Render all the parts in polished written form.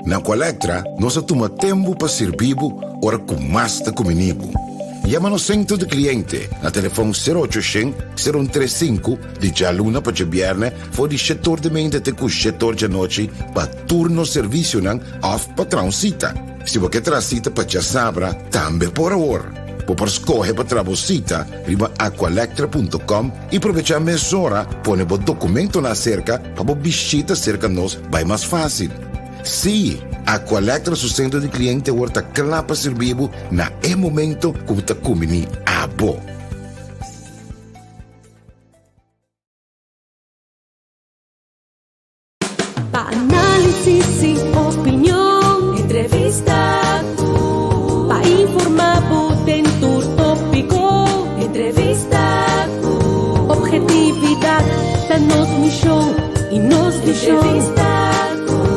Na Aqualectra nos a tuma tempu pa sirbi bo ora ku mas ta kumini bo. Yama nos sentro di kliente na telefòn sero ocho shen, sero un tres sinku di djaluna pa djabièrnè for di shetor di meinta te ku shetor djanochi pa tur nos servisionan òf pa traha un sita. Si bo ke traha sita pa djasabra tambe por awor. Bo por skohe pa traha bo sita riba aqualectra punto com i probechá mesora pone bo dokumentonan aserka pa bo bishita serka nos bai mas fásil. Sí, Aqualectra su sentro di kliente awor ta kla pa sirbi bo na e momento ku bo ta kumbiní abo. Pa análisis y opinion, entrevista cu. Pa informa bo den tur tópico, entrevista cu. Objetividad ta nos misión y nos visión. Entrevista cu.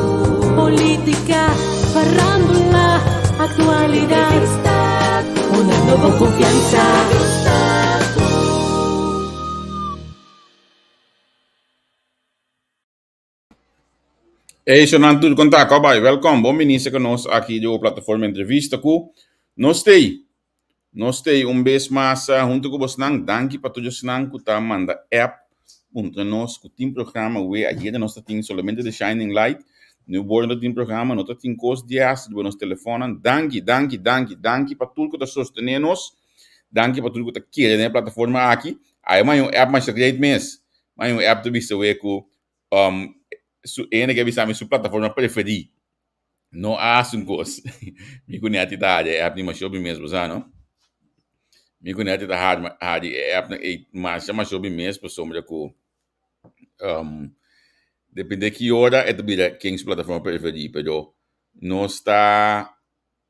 Política, farándula, actualidad. Entrevista cu. Una nuevo confianza. Entrevista cu. Hey, Shonan tur kon ta? Kobay, welkom. Bon bini serka nos aki di plataforma Entrevista ku nos tei. Nos tei un bes mas huntu ku bosnan. Danki pa tur esnan ku ta manda app puntra nos ku tin programa we. Ayera nos ta tin solamente The Shining Light. Nu bor no ta tin programa, no ta tin kos dias riba nos telefonnan. Danki, danki, danki, danki pa tur ku ta sostené nos. Danki pa tur ku ta kere den e plataforma aki. Ai mai un app masha great mes. Mai un app ta bisa we ku um, su ene ke bisa mi su plataforma preferí. No a hasi un kos. Mi ku Netty ta hadi e app ni masha hopi mes, bo sa no? Mi ku Netty ta hadi hadi e app nan ei masha masha hopi mes pasobra ku um, depende ki ora e ta bira ken su plataforma preferí, pero nos ta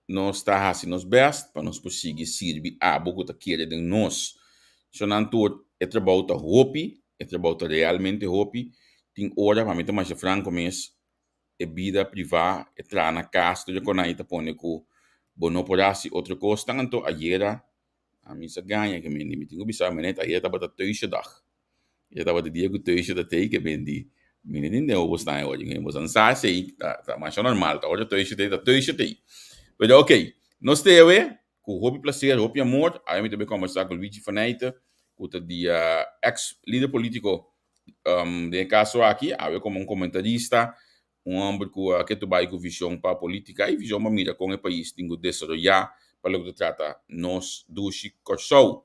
Nos ta hasi nos bèst pa nos por sigui sirbi abo ku ta kere den nos. Shonnan tur, e trabou ta hopi, e trabou ta realmente hopi. Tin ora, pa mi ta masha franko mes, e bida privá, e traha na kas, tur e konai ta pone ku bo no por hasi otro kosnan. Anto ayera ami sa gaña ke mi tin ku bisa mi neta ayera tabata thuisjedag. E tabata dia ku Teusje ta tei ke bindi. Mi no tende hoe bo sta e ora. Bo san sa esei ta ta masha normal. Ta ora Teusje tei ta Teusje tei. Pero ok, nos te awe ku hopi placer, hopi amor. Awe mi ta bai kombersá ku Luigi Faneyte ku ta di ex lider politiko den e kaso aki. Awe komo un komentarista Un hòmber ku a ketu bai ku vishon pa polítika i vishon pa mira kon e pais tin ku desaroyá pa loke ta trata nos dushi Kòrsou.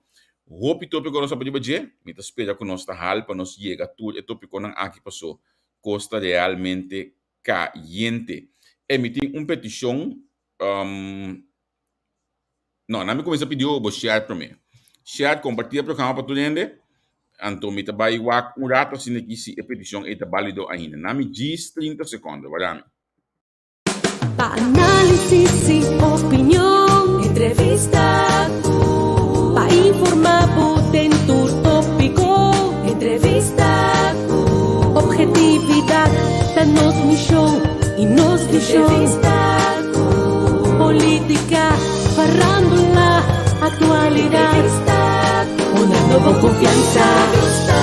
Hopi tópiko nos a pidi pa dje, mi ta spera ku nos ta hal pa nos yega tur e tópikonan aki pasó kos ta realmente kayente. E mi tin un petishon. No, na mi kuminsá pidi bo share promé. Share, kompartí e programa pa tur hende. Anto mi ta bai wak un rato asina aki si e petishon ei ta bálido ainda. Na mi djis trinta sekònde, wara mi. Pa análisis i opinion, entrevista ku. Pa informá bo den tur tópiko, entrevista ku. Objetividat ta nos mishon i nos vishon. Entrevista ku. Politica, farándula, actualidad. Entrevista cu. Una nuevo confianza. Entrevista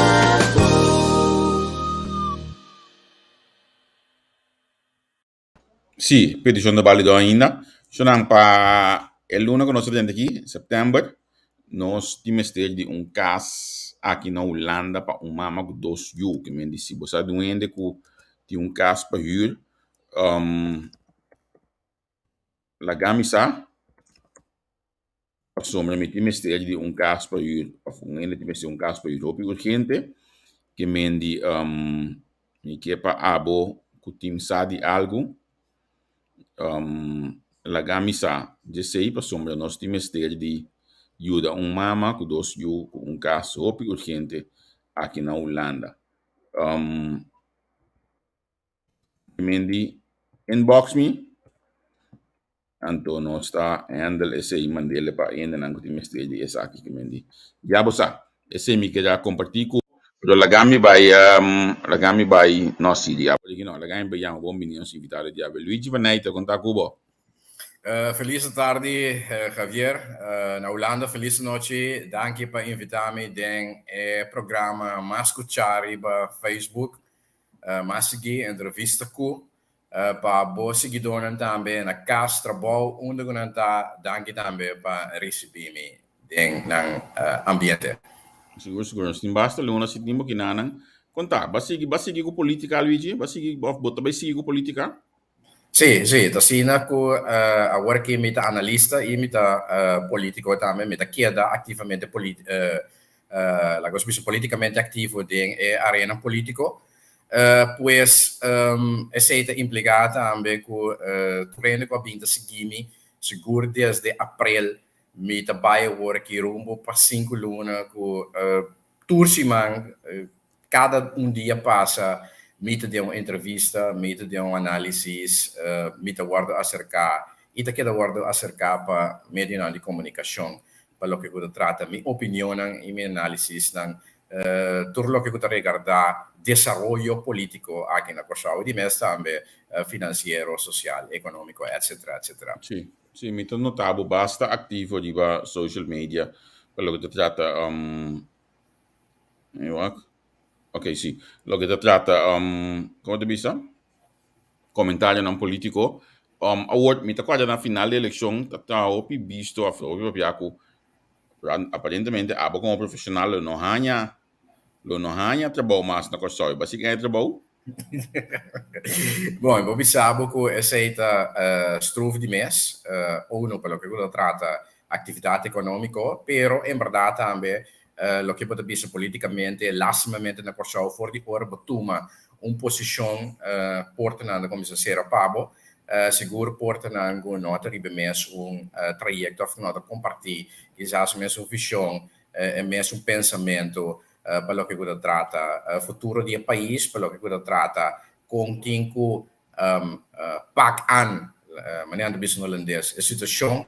cu. Sí, peticion ta balido ainda. Sonan pa e luna ku nos ta drenta aki, sèptèmber, nos tin mester di un kas aki na Hulanda pa un mama ku dos yu. Ke men di si bo sa di un hende ku tin un kas pa hür, Laga mi sa, pasobra mi tin mester di un kas pa hür òf un hende tin mester di un kas pa hür hopi urgente, ke men di mi ke pa abo ku tin sa di algu laga mi sa djesei pasobra nos tin mester di yuda un mama ku dos yu ku un kas hopi urgente aki na Hulanda. Men di inbox mi, anto nos ta handle esei mandele pa hendenan ku tin mester di esaki ke men di. Ya bo sa, esei mi keda kompartí ku. Pero laga mi bai, laga mi bai, no si di abo diki no, laga mi bai yama bon bini nos invitado di awe. Luigi van Nijten, kon ta ku bo? Felis tardi Javier, na Hulanda felis nochi, danki pa invita mi den e programa mas skuchá riba Facebook. Mas sigui entrevista ku. Pa bo siguidónan tambe na kas, trabou, unda ku nan ta, danki tambe pa risibí mi den nan ambiente. Sigur, sigur. Nos tin basta luna si tin bo kinanan. Kon ta? Bo a sigui, bo a sigui ku polítika, Luigi? Bo a sigui òf bo ta bai sigui ku polítika? Sí, sí. Ta asina ku awor ki mi ta analista i mi ta polítiko tambe, mi ta keda aktivamente laga nos bisa polítikamente aktivo den e arena polítiko. Pues esei ta impliká tambe ku tur hende ku a bin ta sigui mi, sigur desde aprel mi ta bai awor aki rumbo pa sinku luna ku tur siman kada un dia pasa mi ta den un entrevista, mi ta den un análisis, mi ta wòrdu aserká i ta keda wòrdu aserká pa medionan di komunikashon pa loke ku ta trata mi opinionnan i mi análisisnan tur loke ku ta regardá desaroyo polítiko aki na Kòrsou i di mes tambe finansiero, sosial, ekonómiko etsetera etsetera. Sí, sí, mi ta nota bo basta aktivo riba social media pa loke ta trata mi wak, ok sí, loke ta trata komo ta bisa? Komentarionan polítiko. Awor mi ta kòrda na final di elekshon ta ta hopi bisto òf hopi papia ku aparentemente abo komo profeshonal lo no haña lo no haña trabou mas na Kòrsou. Bo a sigui haña trabou? Bon, bo bisa bo ku esei ta struf di mes, uno pa loke ku ta trata aktividat ekonómiko, pero en bèrdat tambe loke bo ta bisa polítikamente, lastimamente na Kòrsou for di ora bo tuma un posishon portanan ta kuminsá sera pa bo, sigur portanan ku no ta riba e mes un trayekto òf ku no ta kompartí kisas e mesun vishon, e mesun pensamentu pa loke ku ta trata futuro di e pais, pa loke ku ta trata kon tin ku pak aan, manera nan ta bisa na holandes, e situashon.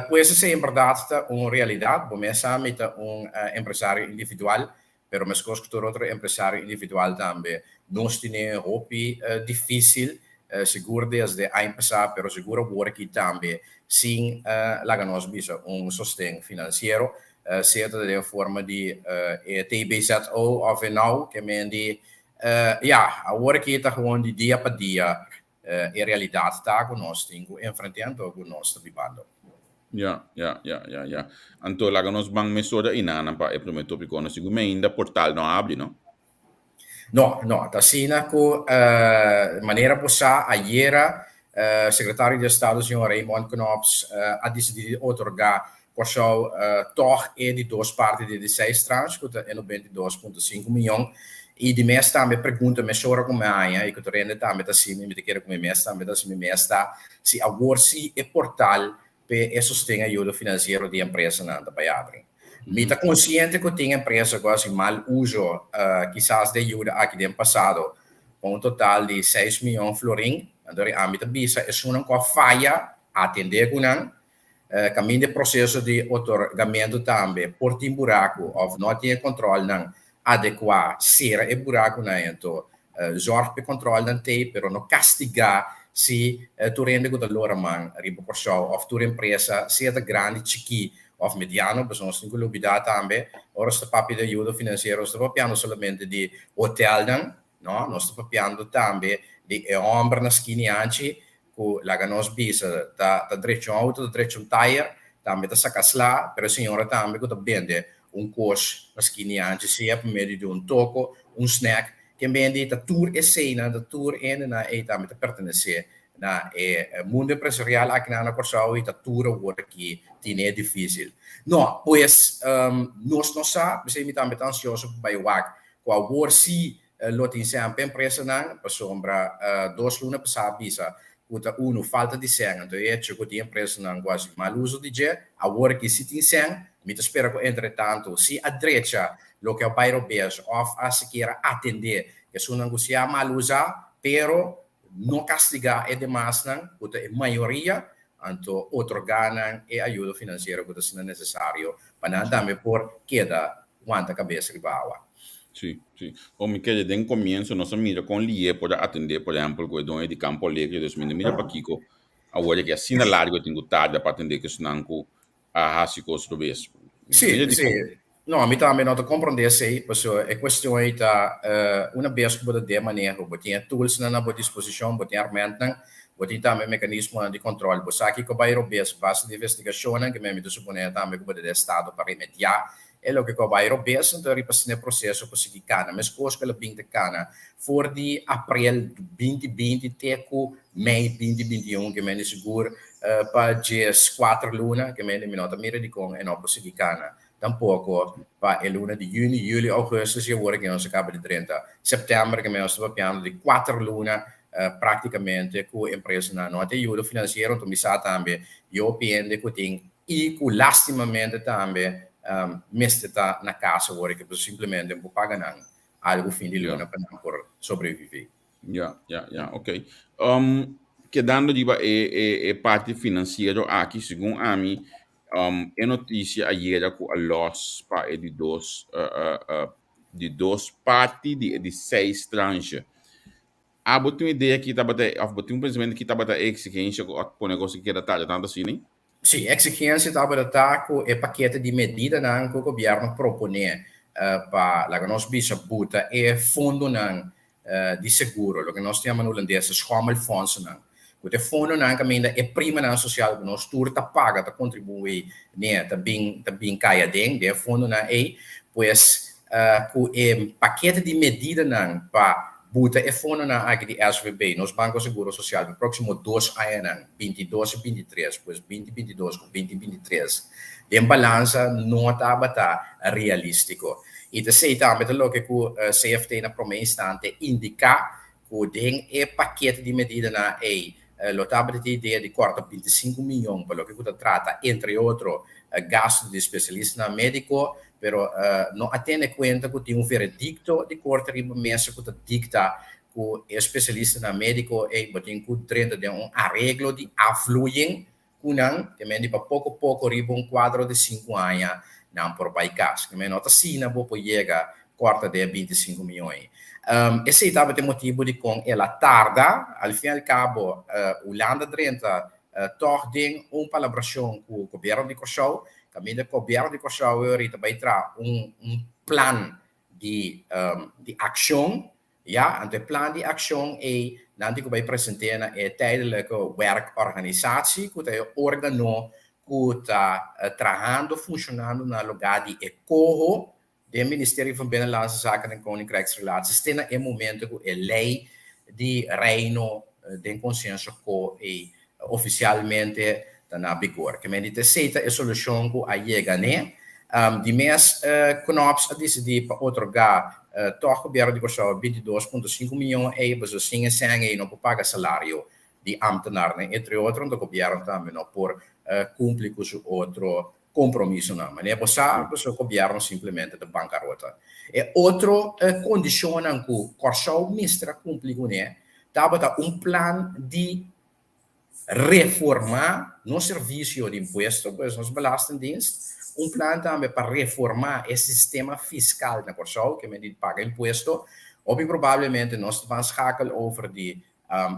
Pues esei en bèrdat ta un realidat. Bo mes sa mi ta un empresario individual, pero meskos ku tur otro empresario individual tambe nos tene hopi difísil, sigur desde aña pasá, pero sigur awor aki tambe sin laga nos bisa un sosten finansiero, sea ta den forma di e TBZO òf e now, ke men di Ya, awor aki ta gewoon di dia pa dia e realidat ta ku nos tin ku enfrent'é anto ku nos ta bibando. Ya, ya, ya, ya, ya. Anto laga nos ban mesora einanan pa e promé tópiko. No sigur mi ainda portal no a habri, no? No, no. Ta asina ku manera bo sa ayera Sekretario di Estado señor Raymond Knops a disidí di otorgá Kòrsou tòg e di dos parti di e di seis tranche ku ta e 92.5 mion i di mes tambe pregunta mesora ku mi haña i ku ta rende tambe ta hasi mi mi ta kere ku mi mes tambe ta hasi mi mes ta si awor si e portal p'e e sosten ayudo finansiero di empresanan ta bai abri. Mi ta konsiente ku tin empresa ku a hasi mal uso kisas di ayuda aki den pasado pa un total di seis mion florin, anto ami ta bisa esunnan ku a faya atendé ku nan. Kaminda e proseso di otorgamentu tambe por tin buraku òf no tin e kòntròlnan adekuá, sera e burakunan anto zòrg pa e kòntròlnan t'ei, pero no kastigá si tur hende ku ta lora man riba Kòrsou òf tur empresa, sea ta grandi, chikí òf mediano, pasobra nos tin ku lubidá tambe ora nos ta papia di ayuda finansiero nos ta papiando solamente di hotelnan, no, nos ta papiando tambe di e hòmber na skina i anchi ku laga nos bisa ta ta drecha un outo, ta drecha un tayer, tambe ta saka sla, pero e señora tambe ku ta bende un kos na skina i anchi sea pa medio di un toko, un snack, ken bende ta tur eseinan, ta tur hendenan ei tambe ta pertenesé na e mundo empresarial akinan na Kòrsou i ta tur awor aki tine e difísil. No, pues nos no sa, p'esei mi tambe ta ansioso pa bai wak ku awor si Lo tin sèn p'e empresanan, pasobra dos luna pasá a bisa ku ta unu falta di sèn, anto e hecho ku tin empresanan ku hasi mal uso di dje. Awor aki si tin sèn, mi ta spera ku entretantu si a drecha loke a bai robes òf a sikiera atendé esunnan ku si a mal usa, pero no kastigá e demasnan ku ta e mayoria, anto otorgá nan e ayudo finansiero ku ta asina nesesario pa nan tambe por keda wanta kabes riba awa. Sí, sí. Bon, mi kere den komienso nos a mira kon lié por a atendé, por ehèmpel, ku e doño di Campo Alegre, dus mi no mira pakiko awor e ke asina largu e tin ku tarda pa atendé ku esnan ku a hasi kos robes. Sí, sí. No, mi tambe no ta komprondé esei, pasobra e kuestion ei ta una bes ku bo ta den maneho, bo tin e toolsnan na bo disposishon, bo tin armentnan, bo tin tambe mekanismonan di kòntròl. Bo sa kiko bai robes, base di investigashonnan, ke mi ta suponé tambe ku bo ta den estado pa remediá e loke ku a bai robes, anto riba asina e proseso por sigui kana. Meskos ku el a bin ta kana for di aprel 2020 te ku mei 2021, ke mi sigur pa 14 luna, ke mi no ta mira dikon e no por sigui kana Tampoco pa e luna di juni, juli, augustus y awor cu nos a caba di drenta september cu nos ta papiando di cuater luna practicamente cu empresanan no a tin ayuda financiero. Enton mi sa tambe hopi hende cu tin y cu lastimamente tambe mester ta na cas awor cu simplemente no por paga nan algo fin di luna pa nan por sobrevivi. Ya, ya, ya, ok. Um, kedando riba e, e, e parti financiero aki, segun ami, um, e noticia a yega ku a los pa e di dos, uh, uh, uh, di dos parti di e di seis tranche. Abo tin un idea ki tabata, of bo tin un pensamiento ki tabata e exigencia ku a pone kos ki keda tarde tanto asina? Sí, exigencia tabata ta ku e pakete di medidanan ku gobièrnu proponé pa laga nos bisa buta e fondonan di seguro, loke nos ta yama na hulandes e schommelfondsennan, ku ta e fondonan kaminda e primanan sosial ku nos tur ta paga, ta kontribuí n'e, ta bin ta bin kai aden den e fondonan ei. Pues ku e pakete di medidanan pa buta e fondonan aki di SVB, nos Banko Seguro Sosial, pa e próksimo dos añanan, 22 i 23, pues 2022 ku 2023, den balansa no tabata realístiko. I ta esei tambe ta loke ku CFT na promé instante indiká ku den e pakete di medidanan ei lo tabata tin idea di kòrta 25 mion pa loke ku ta trata entre otro gastu di spesialistanan médiko, pero no a tene kuenta ku tin un veredikto di korte riba mesa ku ta dikta ku e spesialistanan médiko ei bo tin ku drenta den un areglo di afvloeiing ku nan, ke men di pa poko poko riba un kuadro di sinku aña nan por bai kas. Ke men no ta asina bo por yega kòrta den e 25 mion ei. Esei tabata e motibu dikon el a tarda. Al fin al kabo Hulanda drenta tòg den un palabrashon ku gobièrnu di Kòrsou, kaminda gobièrnu di Kòrsou e orita bai traha un un plan di di akshon. Ya, anto e plan di akshon ei nan tin ku bai present'é na e Tijdelijke Werkorganisatie, ku ta e órgano ku ta trahando, funshonando na lugá di e koho den Ministerio van Binnenlandse Zaken en Koninkrijksrelaties te na e momento ku e lei di Reino den konsenso ko ei ofisialmente ta na bigor. Ke men di ta esei ta e solushon ku a yega n'e. Di mes Knops a disidí pa otorgá tòg gobièrnu di Kòrsou 22.5 mion ei pasobra sin e sèn ei no por paga salario di ámtenarnan entre otro, anto gobièrnu tambe no por kumpli ku su otro kompromisonan. Manera bo sa pasobra gobièrnu simplemente ta bankarota. E otro kondishonnan ku Kòrsou mester a kumpli kuné tabata un plan di reformá nos servisio di impuesto, pues nos Belastingdienst, un plan tambe pa reformá e sistema fiskal na Kòrsou, ke men di paga impuesto. Hopi probablemente nos ta ban schakel over di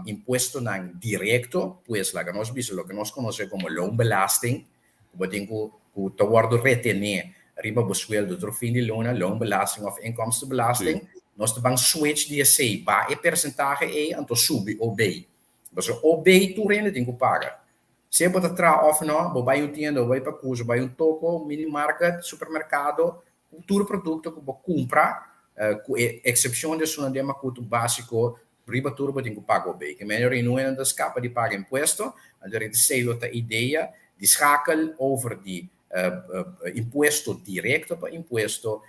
impuestonan direkto, pues laga nos bisa loke nos konosé komo loonbelasting, ku bo tin ku ku ta wòrdu retené riba bo sueldo tur fin di luna, loonbelasting òf inkomstenbelasting, nos ta ban switch di esei ba e persentahe ei anto subi OB. Pasobra OB tur hende tin ku paga. Sea bo ta traha òf nò, bo bai un tienda, bo bai pa kusa, bo bai un toko, minimarket, supermerkado, ku tur produkto ku bo kumpra, ku e eksepshon di esunnan den makutu básiko, Riba tur bo tin ku paga obey. Ke mene Reino ta skapa di paga impuesto, anto rita esei lo ta idea di schakel over di impuesto direkto pa impuesto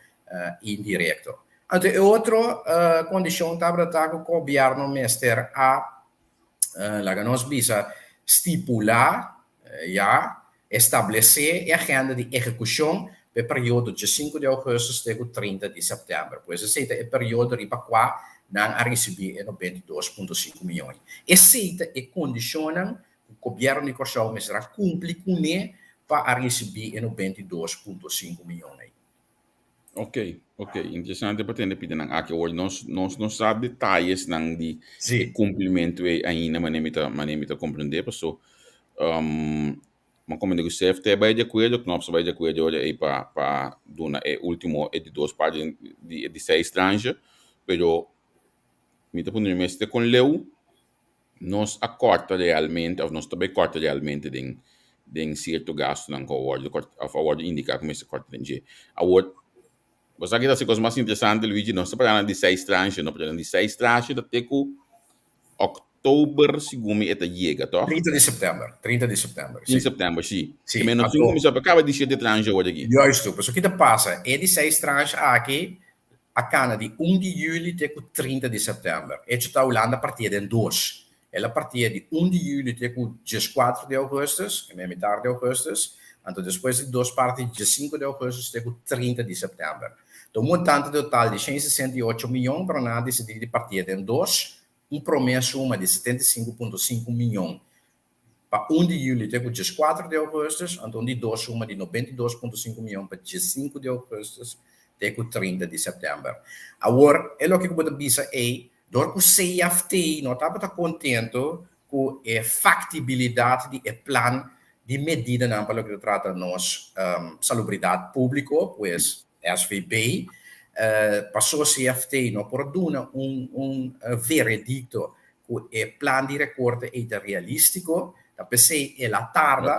indirekto. Anto e otro kondishon tabata ta ku gobièrnu mester a laga nos bisa stipulá ya Establesé e agenda di ehekushon pa e periodo dje sinku di ougùstùs te ku 30 di sèptèmber. Pues esei ta e periodo riba kua nan a risibí e 92.5 mion. Esei ta e kondishonnan ku gobièrnu di Kòrsou mester a kumpli kuné pa a risibí e 92.5 mion ei. Ok, ok, interesante pa tende pidanan aki. Awor nos nos no sa detayesnan di e kumplimentu ei ainda, manera mi ta manera mi ta komprendé, paso. M'a komende ku CFT bai di akuerdo, Knops a bai di akuerdo ora ei pa pa duna e ultimo e di dos parti di e di seis tranche, pero mi ta puntra mi mes te kon leu nos a kòrta realmente òf nos ta bai kòrta realmente den den sierto gastunan ku a wòrdu kòrta òf a wòrdu indiká ku mester kòrta den dje. Awor, bo sa ki ta hasi kos mas interesante Luigi, nos ta pará na di seis tranche, no pero na di seis tranche ta te ku Oktober segun mi e ta yega, toch? 30 di september, 30 di september, si. 30 september, si. Si. Ke nos tin kuminsá pa kaba di shete tranche awor aki. Juisto, pasobra ki ta pasa, e di seis tranche aki a kana di un di juli te ku 30 di september. Echo ta Hulanda partia den dos. El a partia di un di juli te ku dieskuater di augustus, e mitar di augustus, anto despues di dos parti di diesinku di augustus te ku 30 di september. Ta un montante total di 168 miyon, pero nan a disidí di partié den dos, un promé suma di 75.5 miyon pa un di yüli te ku 14 di ougùstùs, anto un di dos suma di 92.5 miyon pa 15 di ougùstùs te ku 30 di sèptèmber. Awor, e loke ku bo ta bisa ei, dor ku CFT no tabata kontentu ku e faktibilidat di e plan di medidanan pa loke ta trata nos salubridat públiko, pues SVB, pasó CFT no por a duna un un veredikto ku e plan di rekorte ei ta realístiko, ta p'esei el a tarda,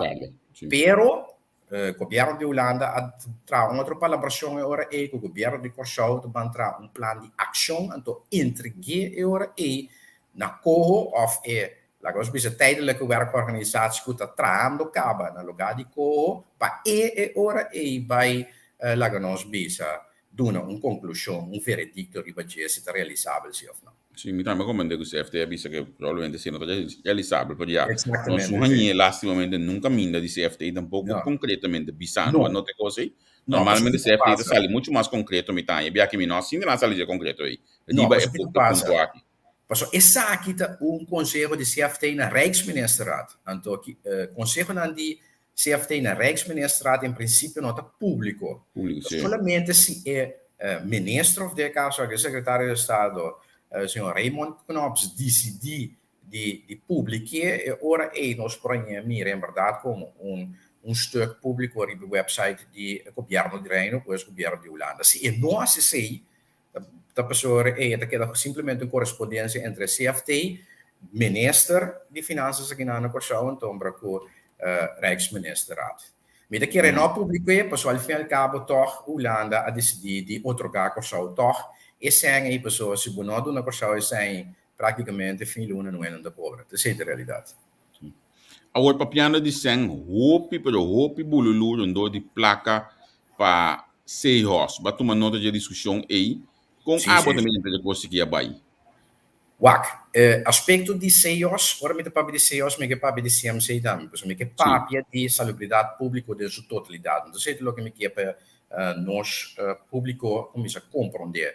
pero gobièrnu di Hulanda a traha un otro palabrashon e ora ei ku gobièrnu di Kòrsou ta ban traha un plan di akshon, anto entreg'é e ora ei na koho òf e Laga nos bisa tijdelijke werkorganisatie ku ta trahando kaba na lugá di koho pa e e ora ei bai laga nos bisa duna un konklushon, un veredikto riba dje si ta realisabel si òf no. Si, mi tambe komprende ku CFT a bisa ku probablemente si no ta realisabel, pero ya nos no hañ'é lastimamente nunka minda di CFT tampoko konkretamente bisando pa no ta e kos ei. Normalmente CFT ta sali muchu mas konkreto mi ta haña, biaha ki mi no a sinti nan a sali dje konkreto ei riba e punto aki. Pasobra esaki ta un konseho di CFT na Rijksministerraad. Anto konsehonan di CFT na Rijksministerraad en prinsipio no ta públiko. Públiko, sí. Solamente si e minister òf den e kaso aki e sekretario di estado señor Raymond Knops disidí di di publik'é e ora ei nos por a mira en bèrdat komo un un stuk públiko riba e wèpsait di gobièrnu di Reino, pues gobièrnu di Hulanda. Si e no hasi esei, Ta pasobra e ta keda simplemente un korespondensia entre CFT, Minister di Finansas aki na Kòrsou antombra ku Rijksministerraad. Mi ta kere no publik'é pasobra al fin al kabo tòg Hulanda a disidí di otorgá Kòrsou tòg e sèn ei pasobra si bo no duna Kòrsou e sèn ei praktikamente fin luna no hende ta kobra. Ta esei ta realidat. Awor papiando di sèn hopi pero hopi bululú rondó di plaka pa Seahorse. Bo a tuma nota dje diskushon ei? Kon abo ta mira e kos aki a bai? Wak, e aspekto di Seahorse, ora mi ta papia di Seahorse mi ke papia di CMC tambe, pasobra mi ke papia di salubridat públiko den su totalidat. Entonces esei ta loke mi ke pa nos públiko kuminsá komprondé,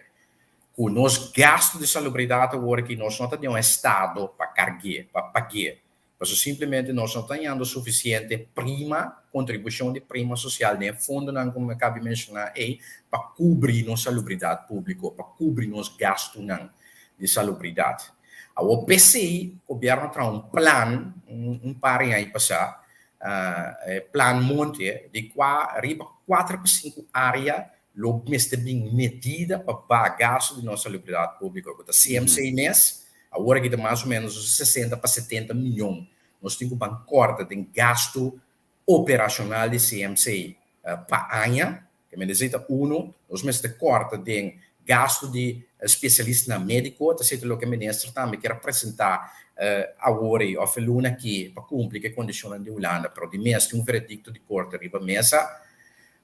ku nos gastu di salubridat awor aki nos no ta den un estado pa karg'é, pa pag'é. Pasobra simplemente nos no ta hañando sufisiente prima, kontribushon di prima sosial den e fondonan ku mi a kaba di menshoná ei pa kubri nos salubridat públiko, pa kubri nos gastunan di salubridat. Awor p'esei gobièrnu a traha un plan un par di aña pasá, e plan Monte, di kua riba kuater pa sinku área lo mester bin medida pa baha gastu di nos salubridat públiko, ku ta CMC mes, Awor aki ta mas o menos un sesenta pa setenta miyon nos tin ku ban kòrta den gastu operashonal di CMC pa aña. Ke men esei ta unu, nos mester kòrta den gastu di spesialistanan médiko, ta esei ta loke minister tambe kier a presentá awor ei òf e luna aki pa kumpli ku e kondishonnan di Hulanda, pero di mes tin un veredikto di korte riba mesa.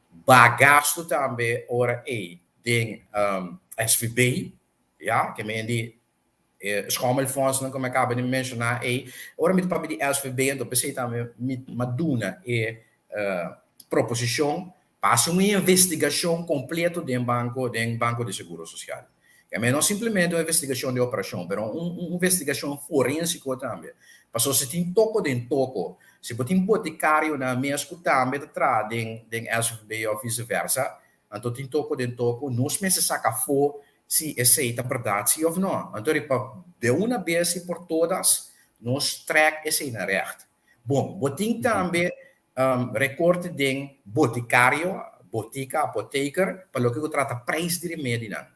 Baha gastu tambe ora ei den SVB, Ya, ke men di e schommelfondsnan ku mi a kaba di menshoná ei. Ora mi ta papia di SVB, anto p'esei tambe mi a duna e proposishon pa hasi un investigashon kompleto den banko, den Banko di Seguro Sosial. Ke men no simplemente un investigashon di operashon, pero un investigashon forensiko tambe. Pasobra si tin toko den toko, si bo tin botikarionan mes ku tambe ta traha den den SVB òf viseversa, Anto tin toko den toko, nos mester saka afó si esei ta bèrdat si òf nò. Anto riba de una bes i por todas nos trèk esei na règt. Bon, bo tin tambe Rekorte den botikario, botika, apoteker, pa loke ku trata preis di remedinan.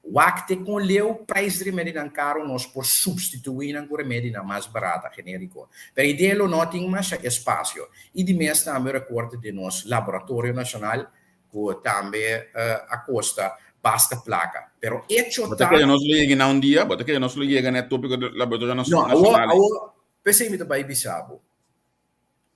Wak te kon leu preis di remedinan karu nos por supstituí nan ku remedinan mas barata, generiko. Pero idea lo no tin masha espasio. I di mes tambe rekorte den nos laboratorio nashonal ku tambe a kosta basta plaka. Pero echo ta. Bo ta kere nos lo yega na un dia? Bo ta kere nos lo yega na e topiko di laboratorio nashonal? No, awor, awor, p'esei mi ta bai bisa bo.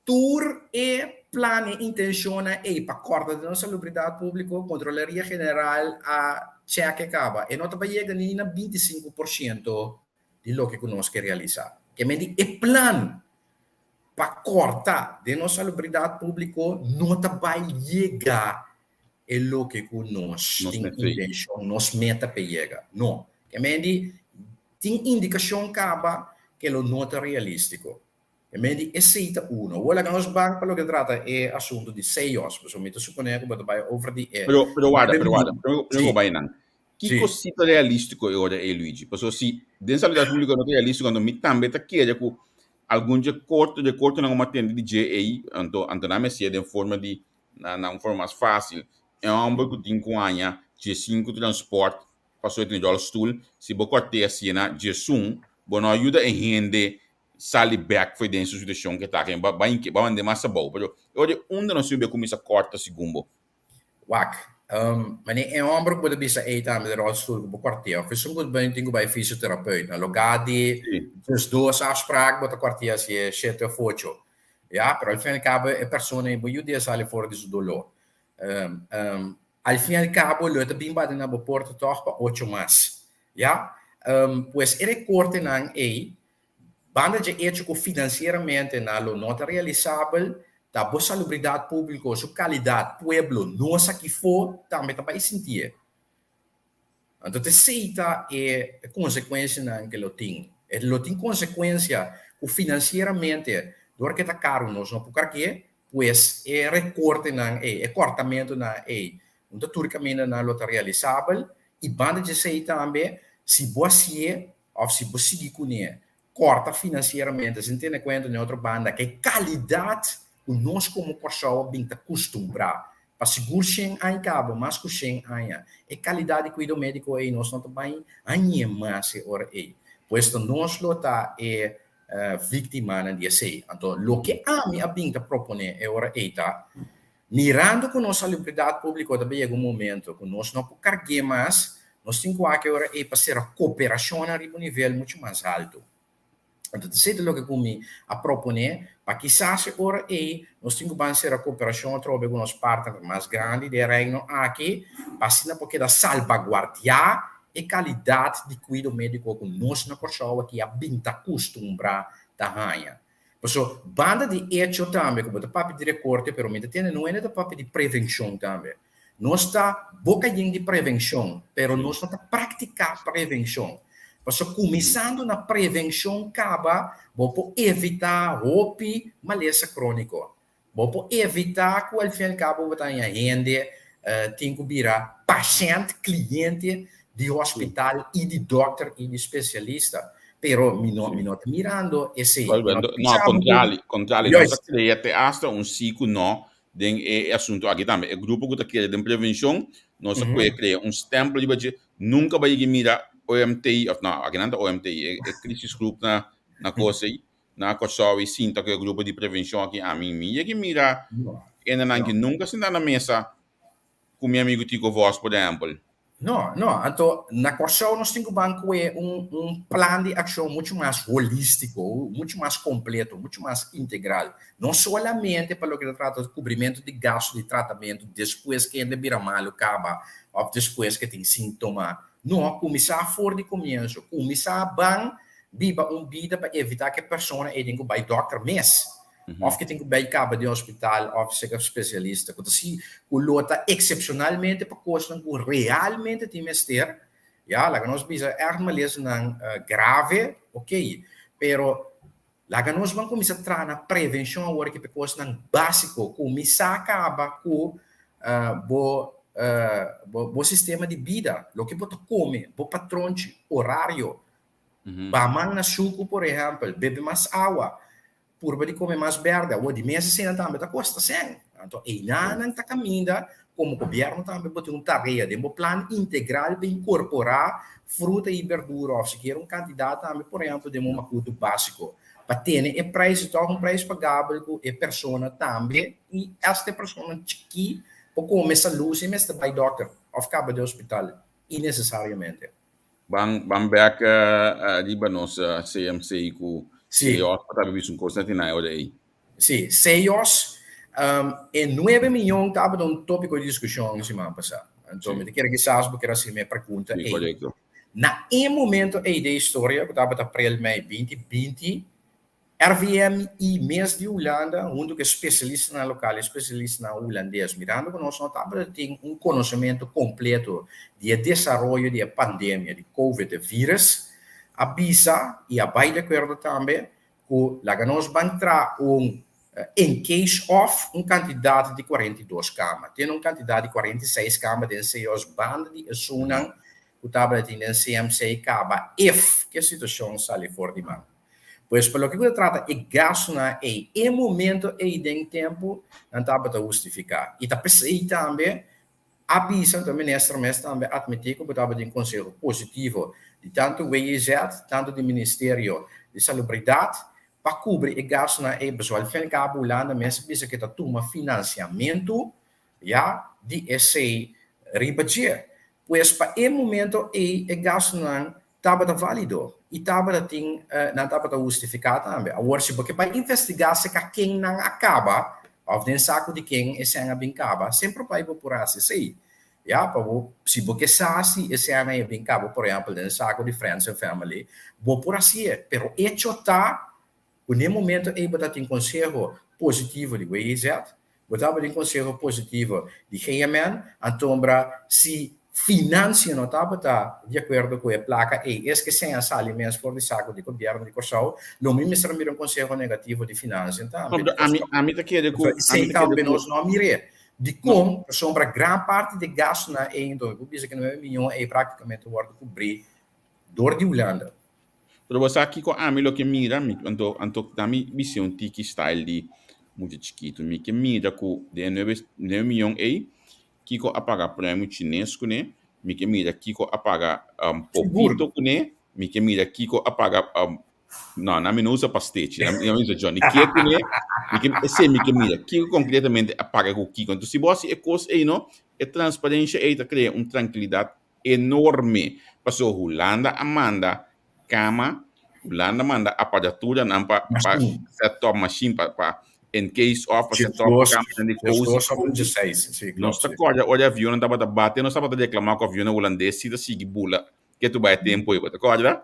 Tur e plan e intencionnan ey pa corta den nos salubridad publico, Controlaria General a check e caba. E no ta bay yega ni na 25% di loke cu nos ke realisa. Ke men di e plan pa corta den nos salubridad publico no ta bay yega e loke cu nos tin intencion, nos meta pe yega. No. Ke men di tin indicacion caba ke lo no ta realistico. E men di esei ta uno. Awor laga nos ban pa loke trata e asuntu di seyos, pasobra mi ta suponé ku bo ta bai over di e. Pero, pero warda, pero warda, prome ku bo bai nan. Kiko si ta realístiko e ora ei, Luigi? Pasobra si den salubridat públiko no ta realístiko, anto mi tambe ta kere ku algun dje korto, dje kortonan ku mi a tende di dje ei, anto, anto nan mester den forma di, na, na un forma mas fásil. E hòmber ku tin ku haña djesinku transpòrt pasobra e tin ròlstul, si bo kòrt'é asina djesun, bo no a yuda e hende sali bek for den su situacion ke ta ba ba ba mande mas abou pero e ora unda nos yubi a cuminsa corta segun bo? Wak, mane e homber ku bo ta bisa ey tambe den rolstoel ku bo kwartia of esun ku bo tin ku bai fysiotherapeut na lugar di dus dos afspraak bo ta kwartia si e shete of ocho ya pero al fin al cabo e persona ey bo yuda sali for di su dolor al fin al cabo lo e ta bin bati na bo porta tog pa ocho mas ya pues e recortenan ey Banda dje echo ku finansieramente nan lo no ta realisabel, ta bo salubridat públiko, su kalidat, pueblo, nos akifó tambe ta bai sintié. Anto ta esei ta e konsekuensianan ke lo tin. E lo tin konsekuensia ku finansieramente dor ke ta karu nos no por karg'é, pues e rekortenan ei, e kòrtamentunan ei, no ta tur kamindanan lo ta realisabel. I banda dje esei tambe, si bo hasié, Òf si bo sigui kuné, kòrta finansieramente sin tene kuenta n'e otro banda ku e kalidat ku nos komo Kòrsou a bin ta kustumbrá pa sigur shen aña kaba, mas ku shen aña, e kalidat di kuido médiko ei nos no ta bai hañ'é mas e ora ei. Pues ta nos lo ta e víktimanan di esei. Anto loke ami a bin ta proponé e ora ei ta, Mirando ku nos salubridat públiko ta yega un momento ku nos no por karg'é mas, nos tin ku wak e ora ei pa sera koperashonnan riba un nivel muchu mas haltu. Anto ta esei ta loke ku mi a proponé, pa kisas e ora ei nos tin ku ban sera koperashon atrobe ku nos partner mas grandi den e reino aki, pa asina por keda salbaguardiá e kalidat di kuido médiko ku nos na Kòrsou aki a bin ta kustumbrá ta haña. Paso, banda di echo tambe ku bo ta papia di rekorte, pero mi ta tende no hende ta papia di prevenshon tambe. Nos ta boka yen di prevenshon, pero nos no ta praktiká prevenshon. Paso, kuminsando na prevenshon kaba, bo por evitá hopi malesa króniko. Bo por evitá ku al fin al kabo bo ta haña hende tin ku bira pashènt, kliente di hospital i di dòkter i di spesialista. Pero mi no mi no ta mirando esei. No, kontrali, kontrali. Nos a krea te asta un sí ku no den e asuntu aki tambe. E grupo ku ta kere den prevenshon, nos a kue krea un stèmpel riba dje. Nunka bo a yega mira OMT, òf no, akinan ta OMT, e krisisgroep na na kos ei. Na Kòrsou i sinta ku e grupo di prevenshon aki ami mi yegi mira hendenan ki nunka sinta na mesa ku mi amigu Tico Vos por ehèmpel. No, no. Anto na Kòrsou nos tin ku ban ku e un un plan di akshon muchu mas holístiko, muchu mas kompleto, muchu mas integral. No solamente pa loke ta trata kubrimentu di gastu di tratamentu despues ku hende bira malu kaba òf despues ku e tin síntoma. No, kuminsá for di komienso. Kuminsá ban Biba un bida pa evitá ku e persona ei tin ku bai dòkter mes, òf ku e tin ku bai kaba den hospital òf serka spesialista, ku ta si ku lo ta eksepshonalmente pa kosnan ku realmente tin mester, ya, laga nos bisa ègt malesanan grave, okey, pero laga nos ban kuminsá traha na prevenshon awor aki pa e kosnan básiko, kuminsá kaba ku bo bo sistema di bida, loke bo ta kome, bo patronchi, orario, Ba man na suku, por ehèmpel, bebe mas awa. Purba di kome mas bèrdè. Awor di mes eseinan tambe ta kosta sèn. Anto einanan ta kaminda komo gobièrnu tambe bo tin un tarea den bo plan integral pa inkorporá fruta i bèrdura òf sikiera un kantidat tambe por ehèmpel den bo makutu básiko pa tene e preis di tòg un preis pagabel ku e persona tambe i asta e persona chikí por kome salú sin mester bai dòkter òf kaba den hospital inesesariamente. Ban ban bek riba nos CMC ku Sí. CEOS pa ta bisa un kos na tina e ora ei. Sí, CEOS, e nuebe miyon tabata un tópiko di diskushon siman pasá. Anto Sí. mi ta kere kisas bo kier hasi mi e pregunta Sí, ei. korekto. Na e momento ei den historia, ku tabata aprel, mei binti binti, RVMI mes di Hulanda huntu ku e spesialistanan lokal i spesialistanan hulandes, mirando ku nos no tabata tin un konosementu kompleto di e desaroyo di e pandemia di covid, e vírus, a bisa i a bai di akuerdo tambe ku laga nos ban traha un in case of un kantidat di 42 kama. Tin un kantidat di 46 kama den CEOS banda di esunnan ku tabata tin den CMC kaba if ku e situashon sali for di man. Pues pa loke ku ta trata e gastunan ei, e momento ei den tempu nan tabata hustifiká. I ta p'esei tambe a bisa, anto e minister mes tambe a atmití ku bo tabatin konseho positivo di tantu WIZ, tantu di Ministerio di Salubridat pa kubri e gastunan ei, pasobra al fin al kabo Hulanda mes a bisa ku e ta tuma finansiamentu ya di esei riba dje. Pues pa e momento ei e gastunan tabata válido i tabata tin, nan tabata hustifiká tambe. Awor, si bo ke bai investigá serka ken nan a kaba òf den saku di ken e sèn a bin kaba, semper bai bo por hasi esei. Ya, pa bo, si bo ke sa si e sèn a bin kaba, por ehèmpel, den saku di friends and family, bo por hasié. Pero echo ta Ku n'e momento ei bo ta tin konseho positivo di WIZ, bo tabatin konseho positivo di GMN, antombra si finansia no tabata di akuerdo ku e plaka ei, es ke seña sali mes for di saku di gobièrnu di Kòrsou, lo mi mester a mira un konseho negativo di finansia tambe di Ami Kòrsou. ami ta kere ku Pasobra ami esei ta kere tambe ku nos no a mir'é. Dikon? Pasobra gran parti di e gastunan ei, enton ku bisa ku nuebe mion ei praktikamente wòrdu kubrí dor di Hulanda. Pero bo sa kiko ami lo ke mira? Mi, anto, anto na mi bis'é un tiki style di mucha chikitu. Mi ke mira ku den e nuebe, nuebe miyon ei, kiko a paga premio chines kuné, mi ke mira kiko a paga um, Sigur. popito kuné, mi ke mira kiko a paga um, no, na mi no usa pastechi, na mi na mi usa Johnny Cake kuné, mi ke, esei mi ke mira, kiko konkretamente a paga ku kiko. Anto si bo hasi e kos ei no, e transparencia ei ta krea un trankilidat enorme paso Hulanda a manda kama, Hulanda manda aparaturanan pa pa set up machine pa pa in case of pa set up kamanan di kosi. Nos ta kòrda ora e avionnan tabata bati nos tabata reklamá ku avionnan hulandes si ta sigui bula ke tu bai e tempu ei bo ta kòrda?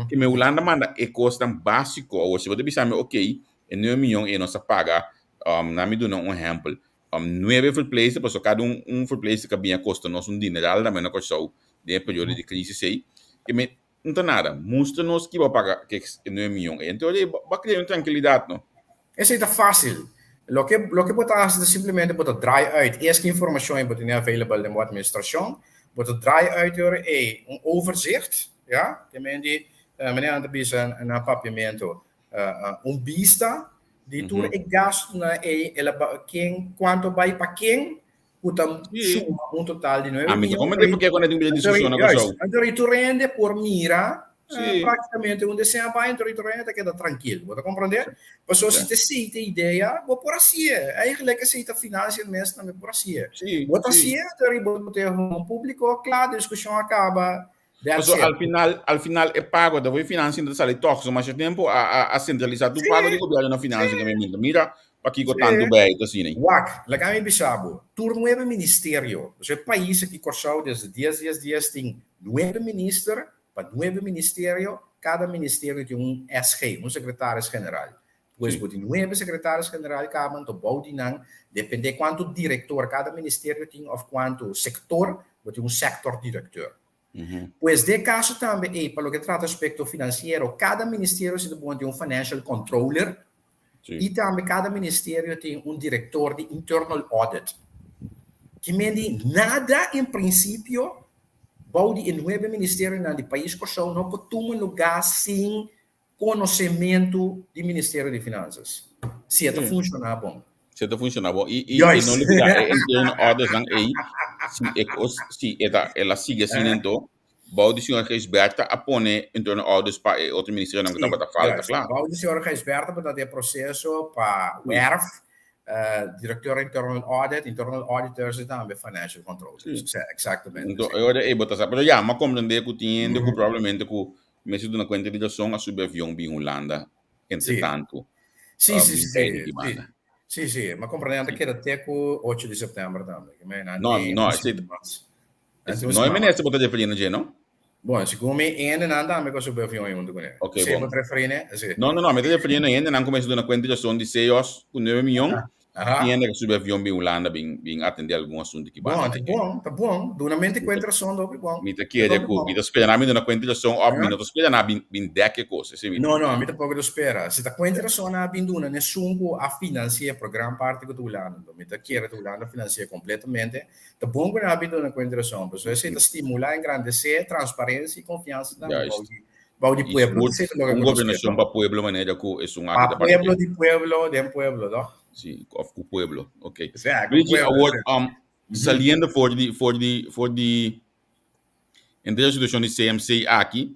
Ke me Hulanda manda e kosnan básiko awor si bo ta bisa mi okey e nuebe miyon ei nos a paga nan mi duna un ehèmpel Nuebe verpleegster, pasobra kada un un verpleegster ka bin a kosta nos un dineral tambe na Kòrsou den e periodo di krisis ei. Ke men no ta nada. Mustra nos ki bo a paga ke e nuebe miyon ei. Enton bo a krea un trankilidat no. Esei ta fásil. Loke loke bo ta hasi ta simplemente bo ta draai uit es ki informashon ei bo tene available den bo administrashon. Bo ta draai uit e ora ei un overzicht, ya, ke men di manera nan ta bisa na papiamentu, un bista di tur e gastunan ei, el a ba ken, kuantu a bai pa ken, ku ta suma un total di nuebe Ami ta mion. komprende por ke ku nan tin un diskushon na Kòrsou. Anto ri tur hende por mira praktikamente unda esei a bai, anto ri tur hende ta keda trankil. Bo ta komprende? Pasobra si ta esei ta e idea, bo por hasié. Eigenlijk esei ta financiën mes tambe por hasié. Bo ta hasié, anto ri bo ta un públiko, kla, diskushon a kaba. That's Paso, al final, al final e pago da voi financiën ta sali toch. So masha tempo a, a, a centralisa tur pago di gobierno na financiën que mi mira pakiko tanto bij ta asina. Wak, laga mi bisa bo, tur nuebe ministerio, dus e pais aki Kòrsou desde dies dies dies tin nuebe minister pa nuebe ministerio, kada ministerio tin un SG, un sekretaris general. Pues bo tin nuebe sekretaris general kaba, anto bou di nan, depende kuantu direktor kada ministerio tin òf kuantu sektor, bo tin un sektordirekteur. Pues den e kaso tambe ei, pa loke trata aspekto finansiero, kada ministerio si ta bon tin un financial controller i tambe kada ministerio tin un direktor di internal audit. Ki men di nada en prinsipio bou di e nuebe ministerionan di pais Kòrsou no por tuma lugá sin. konosementu di Ministerio di Finansas. Si e ta funshoná bon. Si e ta funshoná bon. I i i no lubidá e internal audits nan ei, si e kos si e ta el a sigui asina anto, bou di señor Gijsbertha a pone internal audits pa e otro ministerionan ku tabata falta, kla. Bou di señor Gijsbertha tabata den proseso pa wèrf directeur internal audit, internal auditors y tambe financial controllers. Sí. Exactamente. Entonces, sí. Ora, eh, bota sa, pero ya, ma comprende ku tin hende ku probablemente ku mester duna cuenta di razón a subi avion bin Hulanda entre Sí. tanto. Sí, sí, bin sí, bij sí, di banda. Sí, sí, ma comprende ante Sí. keda te ku 8 di september tambe. Que me nan No, tin no, un ese- siman mas. Nan tin un No e siman minister bota referir na dje, no? Bon, segun mi hende nan tambe ku a subi avion huntu kuné. Ok, Si bon. bo ta referí ne, si. No, no, no, mi ta referí na hende nan kuminsá duna kuenta dje son di seos ku nuebe mion, Aha. tin hende ku subi avion bin Hulanda bin bin atendé algun asuntu ki Bon, banda ta na bon, ta bon. Duna mente kuenta rason hopi bon. Mi ta kere ku mi ta spera nan bin duna kuenta rason òf mi no ta spera nan bin bin dèk e kos, esei mi ta No, no, mi tampoko ta spera. Si ta kuenta rason nan a bin duna n'esun ku a finansi'é por gran parti ku ta Hulanda. Mi ta kere ta Hulanda finansi'é kompletamente. Ta bon ku nan a bin duna kuenta rason, pasobra esei ta stimulá, engrandesé transparensia i konfiansa tambe Juist. bou di bou di I pueblo. sigur Esei ta loke un ku nos ke, gobernashon no? pa pueblo manera ku esun aki Pa ta parti pueblo, di pueblo, den pueblo, toch? Si, òf ku pueblo. Ok. Sea, ku Richie, pueblo, awor sí. saliendo for di for di for di Entre e situashon di CMC aki,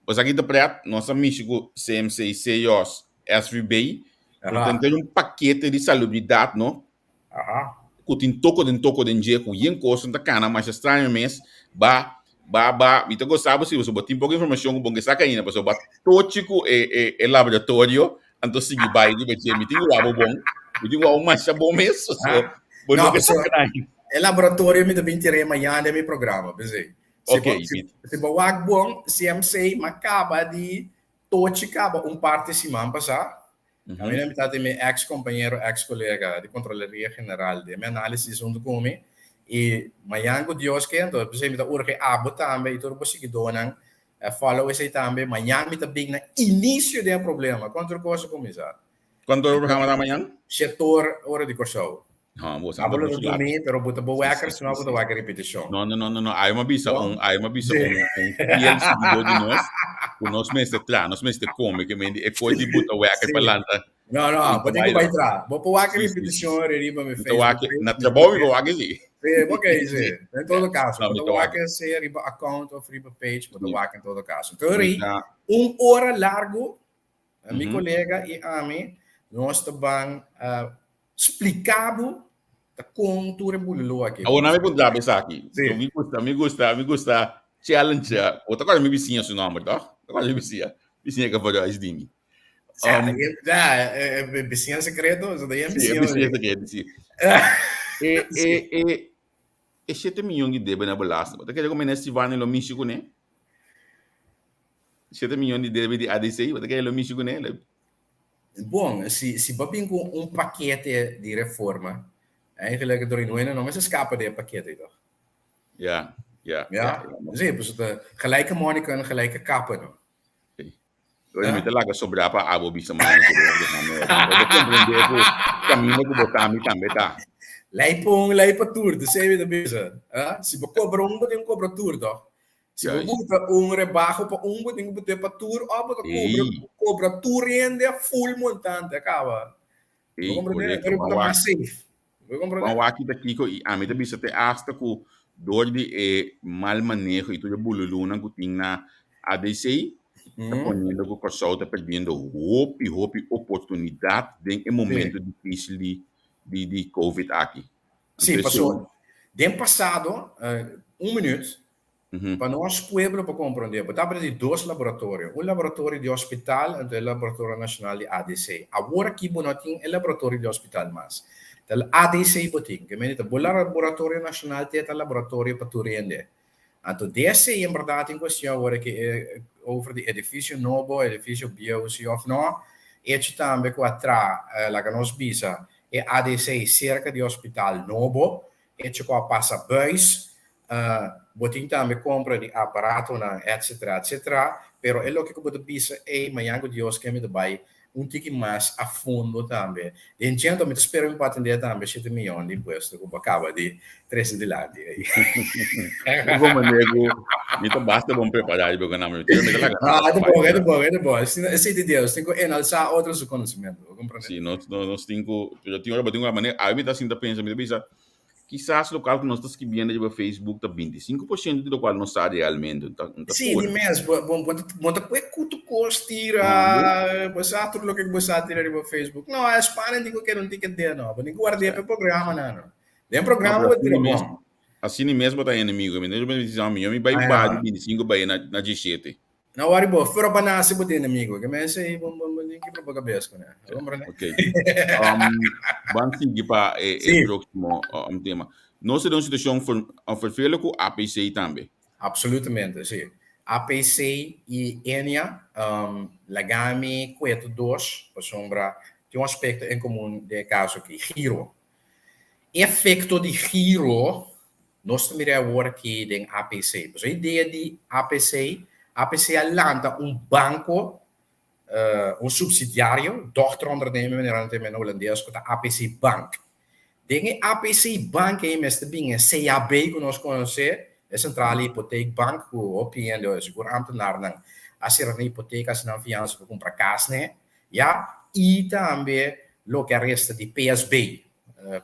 pues aki ta pret, nos a mishi ku CMC, CEOS, SVB, ku Aha. ta un pakete di salubridat, no? Aha. Ku tin toko den toko den dje, ku yen kos ta kana masha straño mes, ba, ba, ba, mi ta gosta bo si bo tin poko informashon ku bo ke saka ainda, pasobra bo tochi ku e, e, e laboratorio, anto sigui bai riba dje. Mi tin ku wak bo bon, mi tin ku wak bo masha bon mes, so Ah. bo no No, ke pasobra saka ainda. E laboratorio mi ta bin tir'é mañana den mi programa, p'esei. Si Ok, bo, si, mi- si bo wak bon, CMC m'a kaba di tochi kaba un parti siman pasá. Kaminda mi ta tin mi ex kompañero, ex kolega di Kontroleria General den mi análisis huntu ku mi. I mañan ku Dios ke, anto p'esei mi ta urgi abo tambe i tur bo siguidónan follow esei tambe. Mañan mi ta bin na inisio den e problema, kon tur kos a kuminsá. Kuantu ora bo programa ta mañan? Shetor ora di Kòrsou. No, bo sa Abo lo mucho laat. dormí, pero bo ta bo Sí, wekker, sí, si no sí, bo ta sí. wak repetishon. No, no, no, no, no. Ayo m'a bisa Bon. un, ayo m'a bisa Sí. un, un fiel seguidor di nos, ku nos mester tra, nos mester kome, ke men di e kos di buta wekker Sí. pa lanta. No, no, I bo tin ku bai bai tra. Bo por wak Sí, sí, sí, repetishon sí. riba mi Mi ta Facebook wak, page. na trabou mi por wak sí. Sí, bo ke sí. En todo caso, No, bo mi ta ta wak. wak sea riba account of riba page, bo ta Sí. wak en todo caso. Entonces, Mi ri, ta, un ora largo, mi kolega i ami, nos ta ban splika bo ta kon tur e bululu aki. Awor nan mi puntra bo esaki. Sí. So mi gusta, mi gusta, mi gusta challenge. Bo ta kòrda mi bisiña su nòmber, tòg? Ta kòrda mi bisiña? Bisiña ke for huis di mi. Sa, ja, bisiña sekreto, so ta yen Sí, e bisiña. bisiña sekreto, sí. E, e, e, e shete miyon di debe na belasting. Bo ta kere ku Minister Sivani lo mishi kuné? Shete miyon di debe di ADC, bo ta kere lo mishi kuné? Bon, si, si bo bin ku un pakete di reforma, eigenlijk door Inuena no mester skapa di e pakete toch? Ja, ja, Ja, ja, ja. sí, pues ta gelijke monniken, gelijke kappen. No? Oye, mi ta laga sobra pa abo bisa mañana ku bo déjame. Bo ta comprende ku kaminda ku bo ta mi tambe ta. Lei pa un, lei pa tur, te sei mi ta bisa. Ah, Si bo kobra un, bo tin ku kobra tur, toch? Si bo Juist. buta un rebaho pa un, bo tin ku but'é pa tur, òf bo ta kobra, Ey. kobra tur hende a full montante, a kaba. Bo Ey, komprendé? korekto. Pero bo Ban ta wak, mas safe. Bo komprendé? ban wak kita kiko i ami ta bisa te asta ku dor di e mal maneho i tur e bululunan ku tin na ADC, ta poniendo ku Kòrsou ta perdiendo hopi, hopi oportunidat den e Sí. momento difísil di di di covid aki. Sí, Anto esei, paso den pasado, un minuut, Pa nos pueblo por comprende, bo tabata di dos laboratorio, un laboratorio di hospital anto e laboratorio nacional di ADC. Awor aki bo no tin e laboratorio di hospital mas. Ta ADC bo tin, ke mende ta bo laboratorio nacional te ta laboratorio pa tur hende. Anto DC en berdad tin cuestion awor aki over di edificio nobo, edificio bieu si of no. Hecho tambe cu a tra, laga nos bisa, e ADC cerca di hospital nobo, hecho cu a pasa buis, Bo tin tambe compra di aparatonan etc. Etc. Pero e loke cu bo ta bisa ey mañan cu Dios ke mi ta bay. un tiki mas a fondo tambe. Den djento mi ta spera mi por atendé tambe shete miyon di impuesto ku bo a kaba di trese dilanti ei. Bo manera ku mi ta basta bon prepará riba ku nan mi ta laga Ah, ta bon, ta bon, ta bon. Esei ta Dios, tin ku enalsá otro su konosementu, bo komprendé? Sí, nos nos tin ku, pero tin ora bo tin ku manera, awe mi ta sinta pensa, mi ta bisa, Kisas lokual ku nos ta skibiendo riba Facebook ta 25% di lokual nos sa realmente. Ta, ta Sí, di mes. Bo, bo, bo, bo ta kue kutu kos tira, bo sa tur loke bo sa tira riba Facebook. No, e spannend di ku keda un ticket den, no. Bo tin ku guard'é pa e programa nan, no. Den programa bo tira bon. Asina mes bo ta enemigo. Mi ta mi bai ba di 25 bai na 17. No worry bo, fura pa nase bo tin enemigo. Ke mens ei bo bo bo tin kibra bo kabes kuné. Comprende? Ok. Um, ban sigui pa e, e Sí. próximo um, tema. Nos ta den un situacion ver, um, vervelend ku APC tambe. Absolutamente, sí. APC i Enia, um, laga mi kue tur dos, pasobra tin un aspekto en komun den e kaso aki, giro. Efekto di giro Nos ta mira awor aki den APC. Pasobra e idea di APC, APC a lanta un banco, un subsidiario, dochteronderneming manera nan ta yama na hulandes, cu ta APC Bank. Den e APC Bank ey mester bin e CAB cu nos conoce, e Centrale Hypotheek Bank, cu hopi hende, sigur ambtenaarnan, a cera nan hipoteca, haci nan fiansa pa cumpra cas ne, ya, y tambe loke a resta di PSB,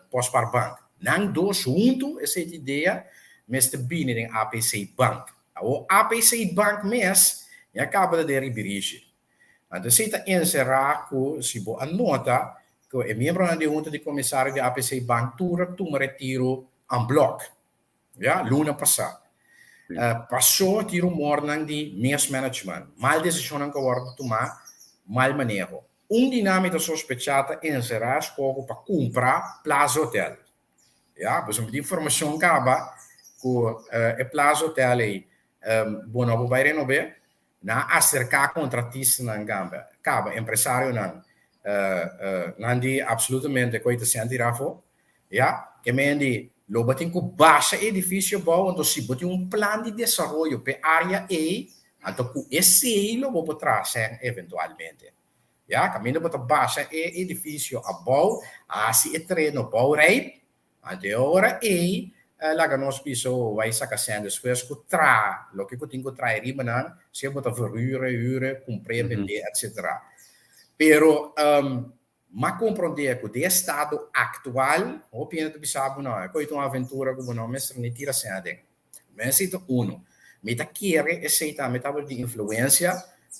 Postspaarbank. Nan dos huntu, esei ta idea, mester bini den APC Bank. Awor APC Bank mes ya kaba ta den ribirishi. Anto esei ta enserá ku si bo a nota ku e miembronan di hunta di komisario di APC Bank tur a tuma retiro en blok. Ya, luna pasá. Pasó tin rumornan di mismanagement, mal desishonnan ku a wòrdu tumá, mal maneho. Un di nan mi ta sospechá ta enserá skoho pa kumpra Plaza Hotel. Ya, pasobra mi tin informashon kaba ku e Plaza Hotel ei bo no por bai renob'é. Nan a aserká kontratistanan kamba, kaba, empresarionan, nan di absolutamente ku ei ta senti rafo. Ya, ke men di lo bo tin ku basha e edifisio abou, anto si bo tin un plan di desaroyo p'e área ei, anto ku esei lo bo por traha sèn eventualmente. Ya, kaminda bo ta basha e edifisio abou, hasi e tereno bourijp, anto e ora ei laga nos bisa bo bai saka sèn despues ku traha loke ku tin ku traha riba nan, sea bo ta verhuren, huren, kumpr'é, bend'é, etsetera. Pero M'a komprondé ku den e estado aktual, hopi hende ta bisa bo no, e koe ta un aventura ku bo no mester ni tira sèn aden. Esei ta unu. Mi ta kere esei tambe tabata di influensia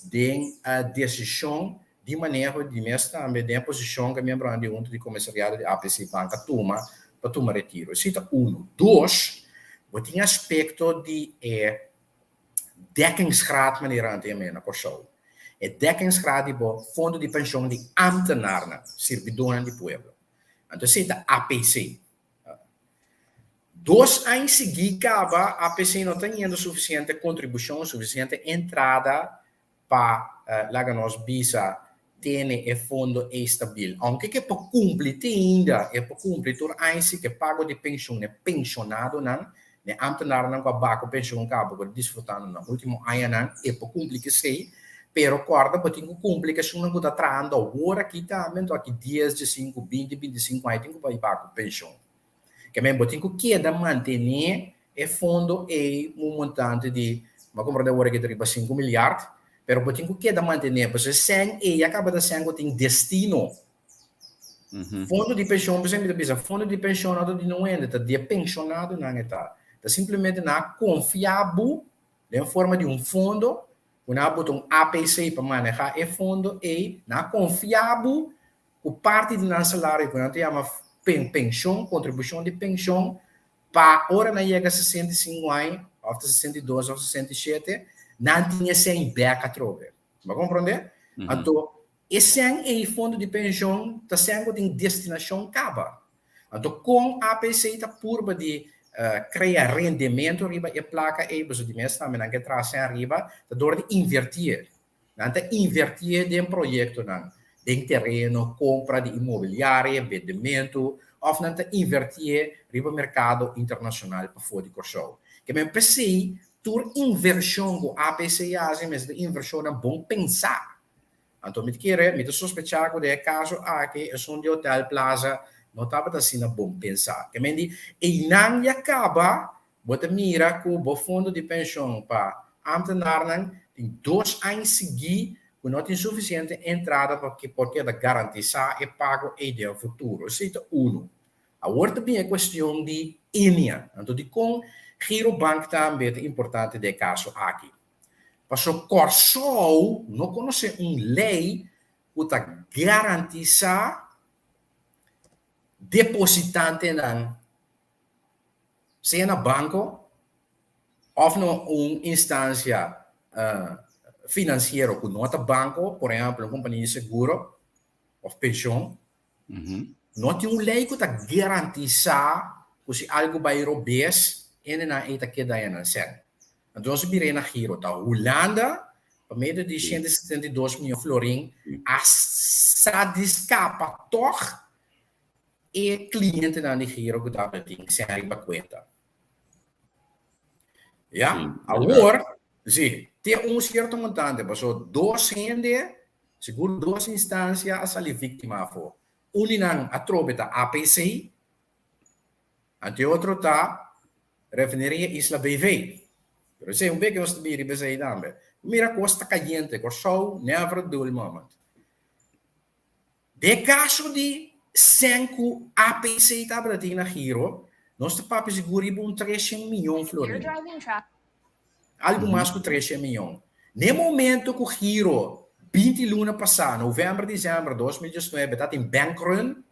den e desishon di maneho di mes tambe den e posishon ku e miembronan di hunta di komisariado di APC Bank a tuma pa tuma retiro. Esei ta unu. Dos, bo tin aspekto di e dekkingsgraad manera nan ta yam'é na Kòrsou. E dekkingsgraad di bo fondo di penshon di ámtenarnan, sirbidónan di pueblo. Anto esei ta APC. Dos aña siguí kaba APC no ta yendo sufisiente kontribushon, sufisiente entrada pa laga nos bisa tene e fondo ei stabil. Aunke ke por kumpli te ainda, e por kumpli tur aña si ke pago di penshon e penshonadonan, e ambtenarnan ku a baha ku penshon kaba ku ta disfrutando nan ultimo añanan, e por kumpli kesei, pero kòrda bo tin ku kumpli ku esunnan ku ta trahando awor aki tambe, anto aki dies, diesinku, binti, bintisinku aña tin ku bai baha ku penshon. Ke men bo tin ku keda mantené e fondo ei un montante di, bo a komprondé awor aki ta riba sinku milyard, pero bo tin ku keda mantené pasobra e sèn ei a kaba ta sèn ku tin destino. Fondo di penshon, por esempel mi ta bisa, fondo di penshon no ta di nun hende, ta di e penshonadonan e ta. Ta simplemente nan a konfia bo den forma di un fondo ku nan a bota un APC pa manehá e fondo ei, nan a konfia bo ku parti di nan salario ku nan ta yama penshon, kontribushon di penshon, pa ora nan yega 65 aña, òf ta 62 òf 67, nan tin e sèn bèk atrobe. Bo a komprondé? Anto, e sèn ei, fondo di penshon, ta sèn ku tin destinashon kaba. Anto, kon APC ta purba di krea rendementu riba e plaka ei, pasobra di mes tambe nan ke traha sèn riba, ta dor di invertí. Nan ta invertié den proyektonan, den tereno, kompra di inmobiliaria, bendementu, òf nan ta invertié riba merkado internashonal pafó di Kòrsou. Ke men p'esei tur invershon ku APC hasi mester ta invershonnan bon pensá. Anto mi ta kere, mi ta sospechá ku den e kaso aki esun di Hotel Plaza no tabata asina bon pensá. Ke men di, einan ya kaba bo ta mira ku bo fondo di penshon pa ámtenarnan tin dos aña siguí ku no tin sufisiente entrada pa por keda garantisá e pago ei den futuro. Esei ta unu. Awor ta bin e kuestion di Ennia. Anto dikon Girobank tambe ta importante den e kaso aki? Paso Kòrsou no konosé un lei ku ta garantisá depositantenan sea na banko òf na un instansia finansiero ku no ta banko, por ehèmpel un kompania di seguro òf penshon. No tin un lei ku ta garantisá ku si algu bai robes, hendenan ei ta keda haña nan sèn. Anto nos a bira na giro. Ta Hulanda, pa medio di 172 mion florin, a sa di skapa tòg e klientenan di giro ku tabata tin sèn riba kuenta. Ya, awor, si, te un sierto montante, pasobra dos hende Sigur dos instansia a sali víktima afó. Un di nan atrobe ta APC, anto e otro ta Refineria Isla BV. Pero esei un beke nos ta bira riba esei tambe. Mira kos ta kayente, Kòrsou never a dull moment. Den kaso di sèn ku APC tabata tin na giro, nos ta papia sigur riba un treshen miyon florin. Algu mas ku treshen miyon. Na e momento ku giro 20 luna pasá, novèmber, desèmber 2019, ta tin bankrun,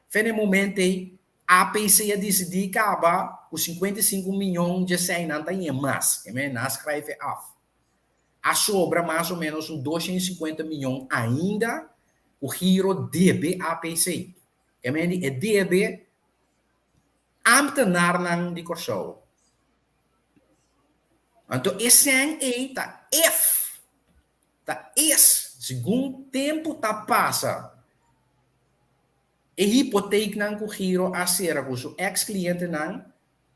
fe na e momento ei APC a disidí kaba ku 55 miyon dje sènnan ta yen mas. E men nan a skrijf e af. A sobra mas o menos un 250 miyon ainda ku Giro debe APC. E men di e debe ambtenarnan di Kòrsou. Anto e sèn ei ta if, ta is, segun tempu ta pasa, e hipoteeknan ku Giro a sera ku su eks klientenan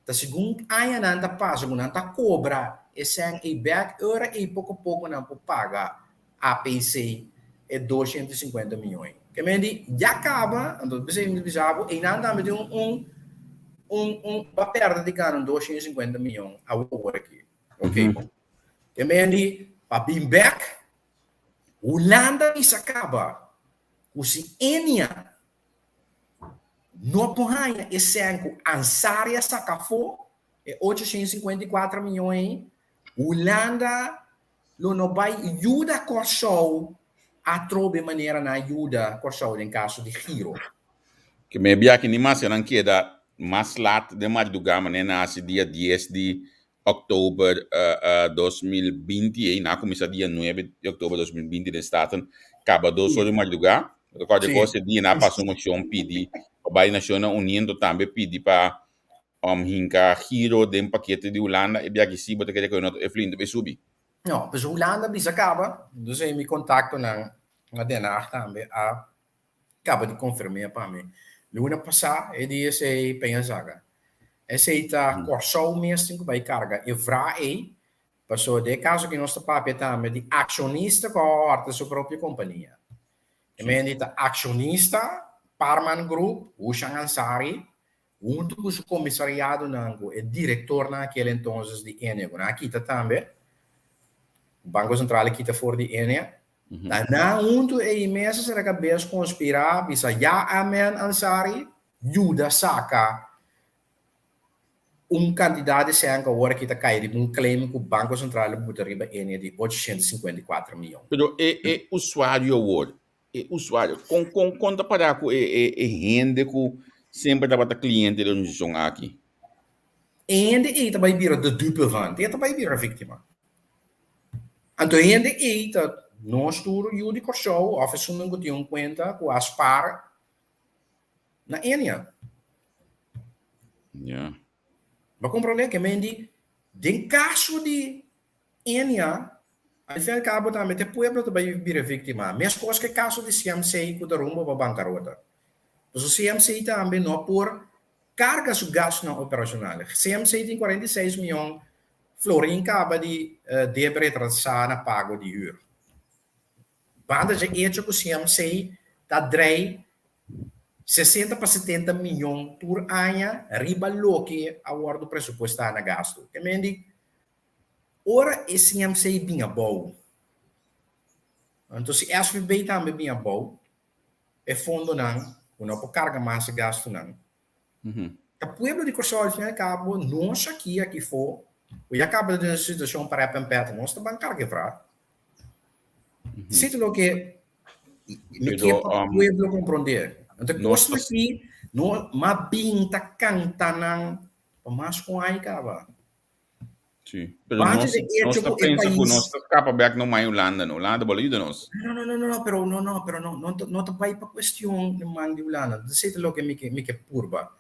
Ta segun añanan ta pasa ku nan ta kobra e sèn ei bèk, e ora ei poko poko nan por paga APC e 250 mion ei. Ke men di ya kaba, anto p'esei mi ta bisa bo, einan tambe tin un un un bo a pèrdè di gana un 250 mion awor aki. Ok. Ke men di pa bin bèk, Hulanda bisa kaba ku si Enia No por haña e sèn ku Ansari a saka afó, e 854 mion ei, Hulanda lo no bai yuda Kòrsou atrobe manera nan a yuda Kòrsou den kaso di Giro. Ke me biaha ni mas nan keda mas lat den mardugá manera nan hasi dia 10 di Oktober 2020 ei, nan a kuminsá dia 9 di oktober 2020 den Staten, kaba dos or di mardugá. Bo ta kòrda kos e dia nan a pasa un moshon pidi pa bai Nashonnan Uní anto tambe pidi pa hinka giro den pakete di Hulanda. E biaha si bo ta kere ku e no ta e flinta bai subi. No, pues Hulanda bisa kaba, dus ei mi kontaktonan na Den Haag tambe a Kaba di konfirm'é pa mi. Luna pasá e di esei Peña Zaga. Esei ta Kòrsou mes tin ku bai karga e vra ei, pasobra den e kaso aki nos ta papia tambe di akshonista ku a hòrta su propio kompania. E men di ta akshonista, Parman Group, Hushan Ansari, huntu ku su komisariadonan ku e direktornan akel entonces di Enea ku nan a kita tambe, Banko Sentral a kita for di Enea, ta nan huntu ei mes a sera kabes konspirá bisa ya Amen Ansari yuda saka un kantidat di sèn ku awor aki ta kai riba un claim ku Banko Sentral a buta riba Enea di 854 mion. Pero e e usuario awor E usuario, kon kon kon ta para ku e e e hende ku semper tabata kliente di e organisashon aki? E hende ei ta bai bira de dupe van, e ta bai bira víktima. Anto e hende ei ta nos tur yu di Kòrsou òf esunnan ku tin un kuenta ku a spar na Ennia. Ja. Bo a komprondé? Ke men di den kaso di Enia, al fin al cabo tambe t'e pueblo ta bai bira victima. Mescos cu e caso di CMC cu ta rumbo pa bancarota. Pasobra CMC tambe no por carga su gastonan operacional. CMC tin 46 miyon florin caba di debe retrasa na pago di huur. Banda dje echo ku CMC ta drei 60 pa 70 miyon tur aña riba loke a wòrdu presupuestá na gastu. Ke men di, ora e CMC bin abou, anto si SVB tambe bin abou, e fondonan ku no por karga mas e gastunan, Ta pueblo di Kòrsou al fin al kabo nos aki aki fo ku ya kaba den un situashon pa rèp en pèt nos ta ban karga e vra. Si ta loke mi ke pa pueblo komprondé. Anto kos aki no mas bin ta kanta nan pa mas ku un aña kaba. Sí. Pero nos, nos ta pensa ku nos ta skapa bek no mai Hulanda, no. Hulanda bolo yuda nos. No, no, no, no, no, pero no, no, pero no, no, no ta bai pa cuestión di man di Hulanda. Esei ta loke mi ke, mi ke purba.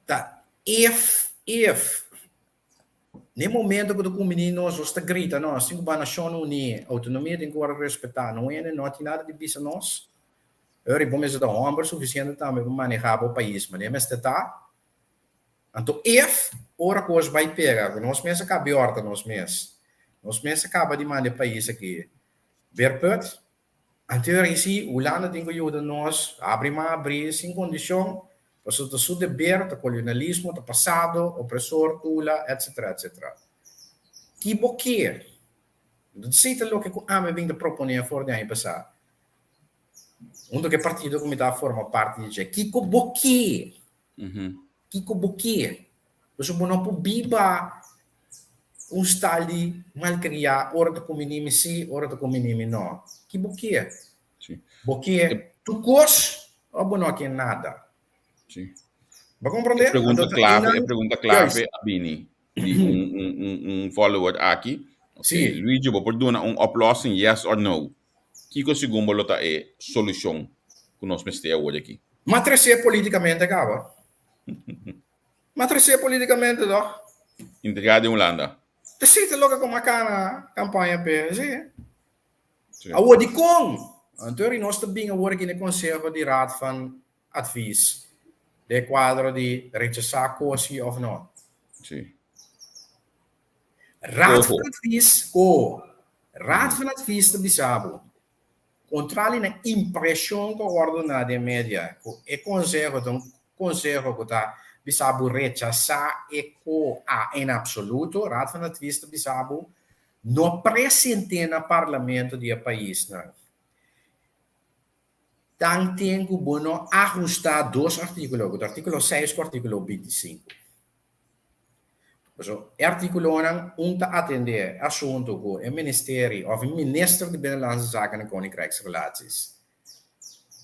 Ta if, if, ne momento ku ta kuminí nos, nos ta grita, nos tin ku bai Nashon Uní, outonomia tin ku wòrdu respetá, no hende no tin nada di bisa nos. Ora bo mester ta hòmber sufisiente tambe pa manehá bo pais, manera mester ta. Anto ef ora kos bai pega ku nos mes a kaba di òrta nos mes, nos mes a kaba di manda e pais aki berput, anto e si Hulanda tin ku yuda nos abri man abri sin kondishon, pasobra ta su deber, ta kolonialismo, ta pasado, opresor, tula, etcetera, etcetera. Ki bo kier? Anto esei ta loke ku ami a bin ta proponé for di aña pasá huntu ku e partido ku mi ta forma parti di dje. Kiko bo kier? Kiko bo kier? Pasobra bo no por biba un stal di malkriá, ora ta kuminí mi sí, ora ta kuminí mi no. Ki bo kier? Bo kier tur kos òf bo no kier nada? Bo komprondé? E pregunta klave, e pregunta klave a bini di un, un, un, un follower aki. Okay. Luigi, bo por duna un oplossing, yes or no? Kiko segun bo lo ta e solushon ku nos mester awor aki? M'a tres'é politikamente kaba. M'a tres'é politikamente dòg. Integrá den Hulanda. Esei ta loke ku m'a kana kampaña p'e, si. Awor dikon? Anto ri nos ta bin awor aki na e konseho di Raad van Advies den e kuadro di rechasá kos si òf no. Si. Raad van Advies, ko. Raad van Advies ta bisa bo, kontrali na impreshon ku a wòrdu duna den media, ku e konseho ta un konseho ku ta bisa bo rechasá e ko a en absoluto, Raad van Advies ta bisa bo no present'é na parlamento di e paisnan. Tan ten ku bo no ahustá dos artíkulo, ku ta artíkulo seis ku artíkulo bintisinku. Pasobra e artíkulonan un ta atendé e asuntu ku e ministerio òf e minister di Binnenlandse Zaken en Koninkrijksrelaties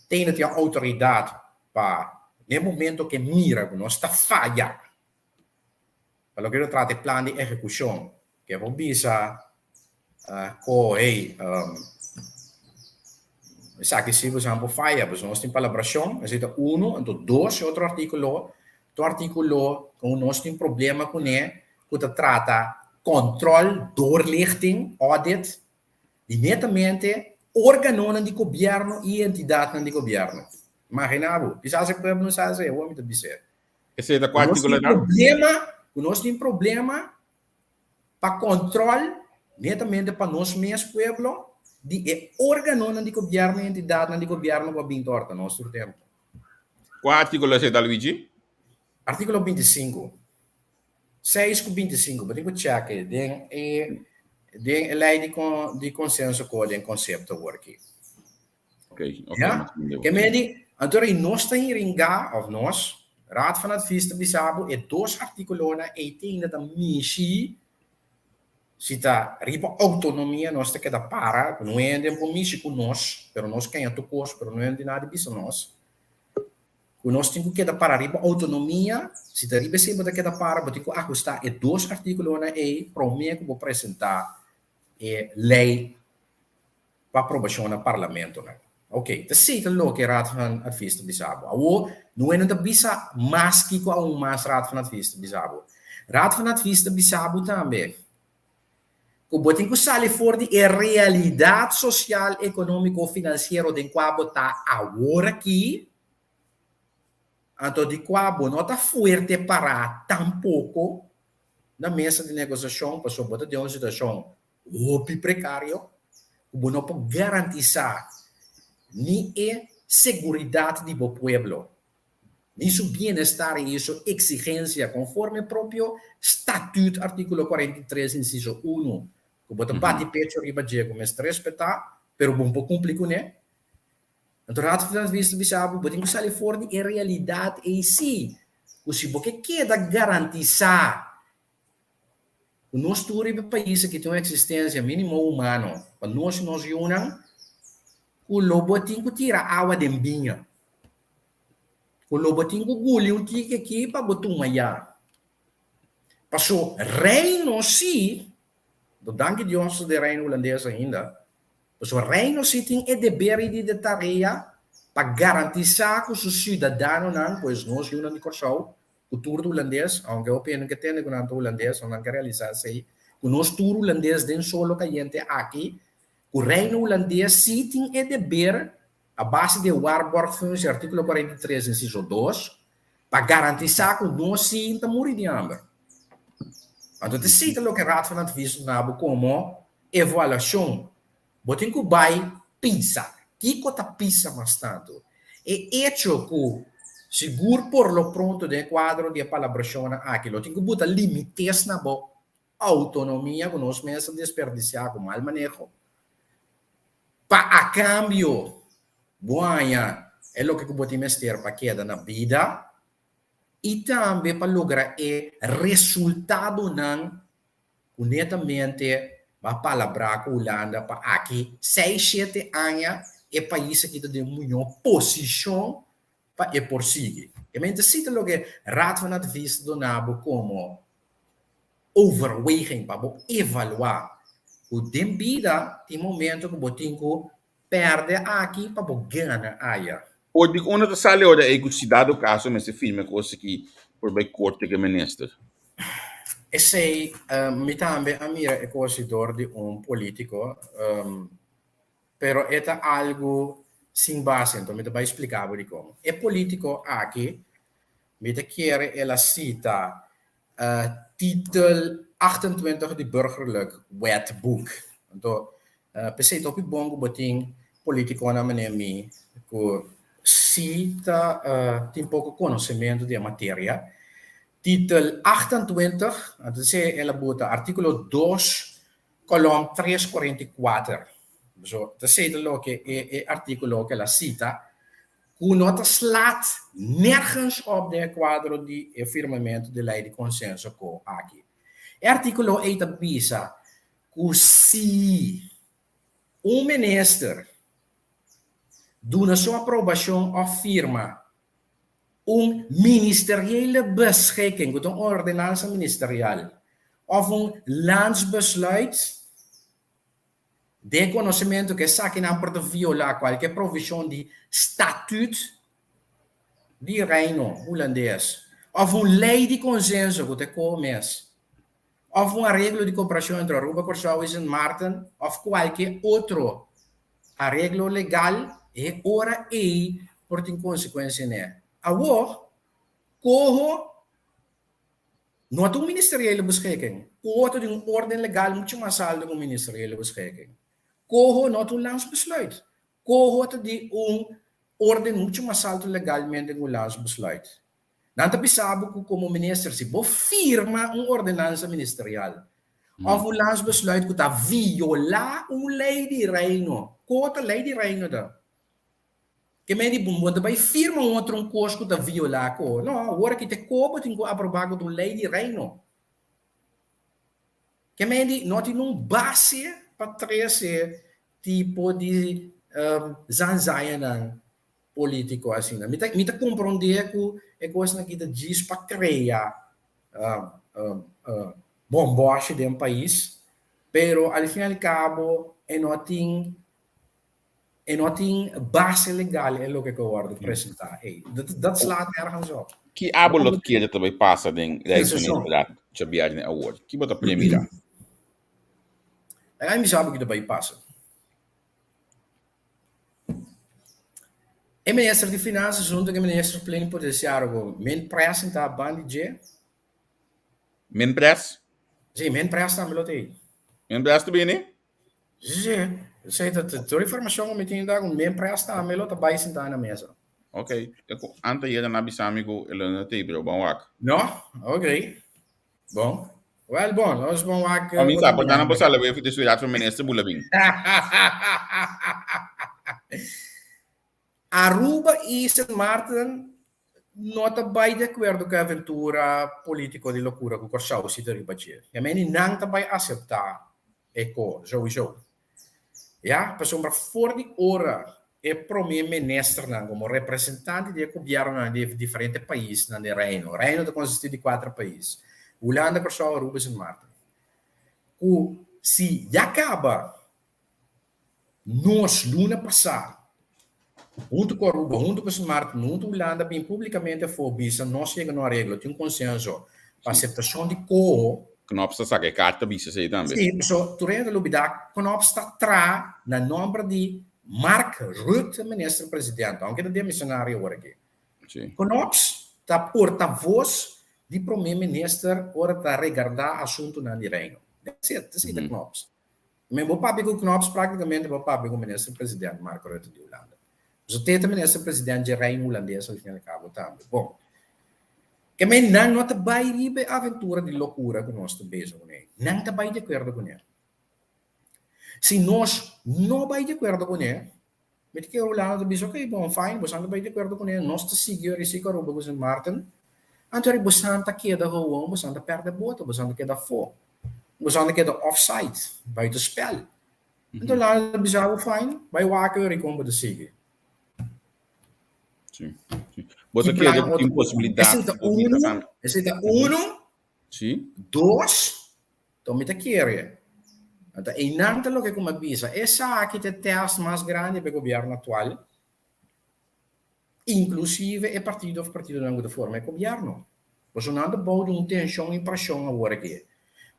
tene tin outoridat pa den momento ku e mira ku nos ta faya pa loke ta trata e plan di ehekushon ke por bisa ko hey esaki si boso por faya pasobra nos tin palabrashon esei ta uno anto dos e otro artíkulo ta un artíkulo ku nos tin problema kuné ku ta trata kòntròl doorlichting audit di netamente órganonan di gobièrnu i entidatnan di gobièrnu imagina bo kisas e pueblo no sa esei awor mi ta bis'é Esei ta kua artíkulo nan? Problema, ku nos tin problema pa kòntròl netamente pa nos mes pueblo di e órganonan di gobièrnu i entidatnan di gobièrnu ku a bin tòrta nos tur tempu. Kua artíkulo esei ta Luigi? Artíkulo 25. 6 ku 25, bo tin ku chèk den e den e lei di di konsenso ku den konsepto awor aki. Ok, ok. Ja? Ke men di, anto ri nos ta hiringa, of nos, Raad van Advies ta bisa bo e dos artíkulonan ei te ainda ta mishi, si ta riba outonomia nos ta keda para, ku no hende por mishi ku nos, pero nos keña tur kos, pero no hende tin nada di bisa nos, ku nos tin ku keda para riba outonomia, si ta riba esei bo ta keda para, bo tin ku ahustá e dos artíkulonan ei promé ku bo presentá e lei pa aprobashon na parlamentonan. Ok, ta esei ta loke Raad van Advies ta bisa bo. Awor, no e no ta bisa mas kiko aun mas Raad van Advies ta bisa bo. Raad van Advies ta bisa bo tambe ku bo tin ku sali for di e realidat sosial, ekonómiko, finansiero den kua bo ta awor aki, anto di kua bo no ta fuerte pará tampoko na mesa di negosiashon pasobra bo ta den un situashon hopi prekario. ku bo no por garantisá ni e seguridat di bo pueblo, ni su bienestar i su eksigensia konforme propio Statüt artíkulo 43 insiso unu, ku bo ta bati pecho riba dje ku mester respetá, pero bo no por kumpli kuné. Anto Raad van Advies ta bisa bo, bo tin ku sali for di e realidat ei sí, ku si bo ke keda garantisá Ku nos tur riba e pais aki tin un eksistensia mínimo humano pa nos i nos yunan, ku lo bo tin ku tira awa den biña, ku lo bo tin ku guli un tiki aki pa bo tuma ya. Paso Reino sí, do danki Dios ta den Reino Hulandes ainda, paso Reino sí tin e deber i di e tarea pa garantisá ku su siudadanonan, pues nos yunan di Kòrsou, ku tur ta hulandes, aunke hopi hende ke tende ku nan ta hulandes o nan ke realisá esei, ku nos tur hulandes den solo kayente aki, ku Reino Hulandes sí tin e deber, a base di e Waarborgfunctie, artíkulo 43, insiso 2, pa garantisá ku nos sí ta muri di hamber. Anto ta esei ta loke Raad van Advies duna bo komo evaluashon. Bo tin ku bai pisa. Kiko ta pisa mas tantu? E echo ku sigur por lo pronto den e kuadro di e palabrashonnan aki lo tin ku buta limites na bo outonomia ku nos mes a desperdisiá ku mal maneho, pa a kambio bo haña e loke ku bo tin mester pa keda na bida i tambe pa logra e resultadonan ku netamente ba palabrá ku Hulanda pa aki seis shete aña e pais aki ta den un mihó posishon pa e por sigui. E mente si ta loke Raad van Advies ta duna bo komo overweging pa bo evaluá ku den bida tin momento ku bo tin ku Perde aki pa bo gana aya. Por di unda ta sali ora ei ku si dado kaso mester firma e kos aki por bai korte ku e minister? Esei mi tambe a mira e kos dor di un politiko, pero e ta algu sin base, anto mi ta bai splika bo dikon. E politiko aki mi ta kere el a sita Titel 28 di Burgerlijk Wetboek. Anto, p'esei ta hopi bon ku bo tin politikonan manera mi ku si ta tin poko konosementu di e materia. Titel 28, anto esei el a buta artíkulo dos, kolòm tres kuarenta i kuater. So, ta esei ta loke e artíkulo ku el a sita ku no ta slaat nergens op den e kuadro di e firmamentu di Lei di Konsenso ko aki. E artíkulo ei ta bisa ku si un minister duna su aprobashon òf firma un ministeriële beschikking, ku ta un ordenansa ministerial, òf un landsbesluit, Den konosementu ku esakinan por ta violá kualke provishon di Statüt di Reino Hulandes òf un lei di konsenso ku ta koho mes òf un areglo di koperashon entre Aruba, Kòrsou i Sint Maarten òf kualke otro areglo legal, e ora ei por tin konsekuensia n'e. Awor, koho No ta un ministeriële beschikking. Coho ta di un orden legal mucho mas alto ku un ministeriële beschikking. Coho no ta un landsbesluit. Coho ta di un orden mucho mas alto legalmente ku un landsbesluit. Nan ta bisa bo ku komo minister si bo firma un ordenansa ministerial òf un landsbesluit ku ta violá un lei di Reino, coho ta lei di Reino ta. Ke mei di bo ta bai firma un otro un kos ku ta violá ko. No, awor aki te ko bo tin ku aprobá ku ta un lei di Reino. Ke mei di no tin un base pa trese tipo di zanzayanan polítiko asina. Mi ta mi ta komprondé ku e kosnan aki ta djis pa krea bombòshi den pais, pero al fin al kabo e no tin E no tin base legal e loke ku a wòrdu presentá ei. Dat slaat nergens op. Ki abo lo kere ta bai pasa den Rijksministerraad djabièrnè awor? Ki bo ta premirá? Laga mi bisa bo ki ta bai pasa. E minister di Finansa huntu ku e minister plenipotensiario ku Minpres ta banda di dje. Minpres? Si, Minpres tambe lo ta ei. Minpres ta bini? Sí. Esei ta tur informashon ku mi tin ta ku men pres tambe lo ta bai sintá na mesa. Ok. Anta yera nan a bisa mi ku e lo no ta ei, pero ban wak. No? Ok. Bon. Wel bon, nos bon wak. A mi sa, por ta nan por sali wei di Raad van Minister bula bin. Aruba i Sint Maarten no ta bai di akuerdo ku e aventura politiko di lokura ku Kòrsou si ta riba dje. Ya meni nan ta bai aseptá e ko souiso. Ya, pasobra for di ora e prome ministernan komo representante di e gobièrnunan di e diferente paisnan den Reino, Reino ta konsistí di kuater pais, Hulanda, Kòrsou, Aruba i Sint Maarten, ku si ya kaba Nos luna pasá, huntu ku Aruba, huntu ku Sint Maarten, huntu Hulanda bin públikamente afó bisa nos yega na un areglo, tin un konsenso pa aseptashon di koho. Knops ta saka e karta bisa esei tambe. Sí, paso tur hende ta lubidá Knops ta traha na nòmber di Mark Rutte, minister presidente, aunke ta demisionario awor aki. Sí. Knops ta portavos di prome minister ora ta regardá asuntunan di Reino. That's it, esei ta Knops. Men bo papia ku Knops praktikamente bo papia ku Minister President Mark Rutte di Hulanda. Pasobra te ta Minister President dje Reino Hulandes al fin al kabo tambe. Bon, ke men nan no ta bai riba e aventura di lokura ku nos ta bezig kuné. Nan ta bai di akuerdo kuné. Si nos no bai di akuerdo kuné, Mi ta kere Hulanda ta bisa, ok, bon, fine, bosan ta bai di akuerdo kuné, nos ta sigui ora i ku Aruba ku Sint Maarten, anto ora bosan ta keda gewoon, bosan ta pèrdè bota, bosan ta keda afó, bosan ta keda offside, buitenspel. Anto Hulanda ta bisa bo, fine, bai wak ora i kon bo ta sigui. Sí, sí. Bo ta kere ku tin posibilidat Esei ta unu, esei ta unu, Sí. Dos, to mi ta kere. Anto einan ta loke ku mi a bisa, esaki ta e tèst mas grandi pa e gobièrnu aktual, inklusive e partido òf partidonan ku ta forma e gobièrnu. Pasobra nan ta bou di un tenshon i preshon awor aki.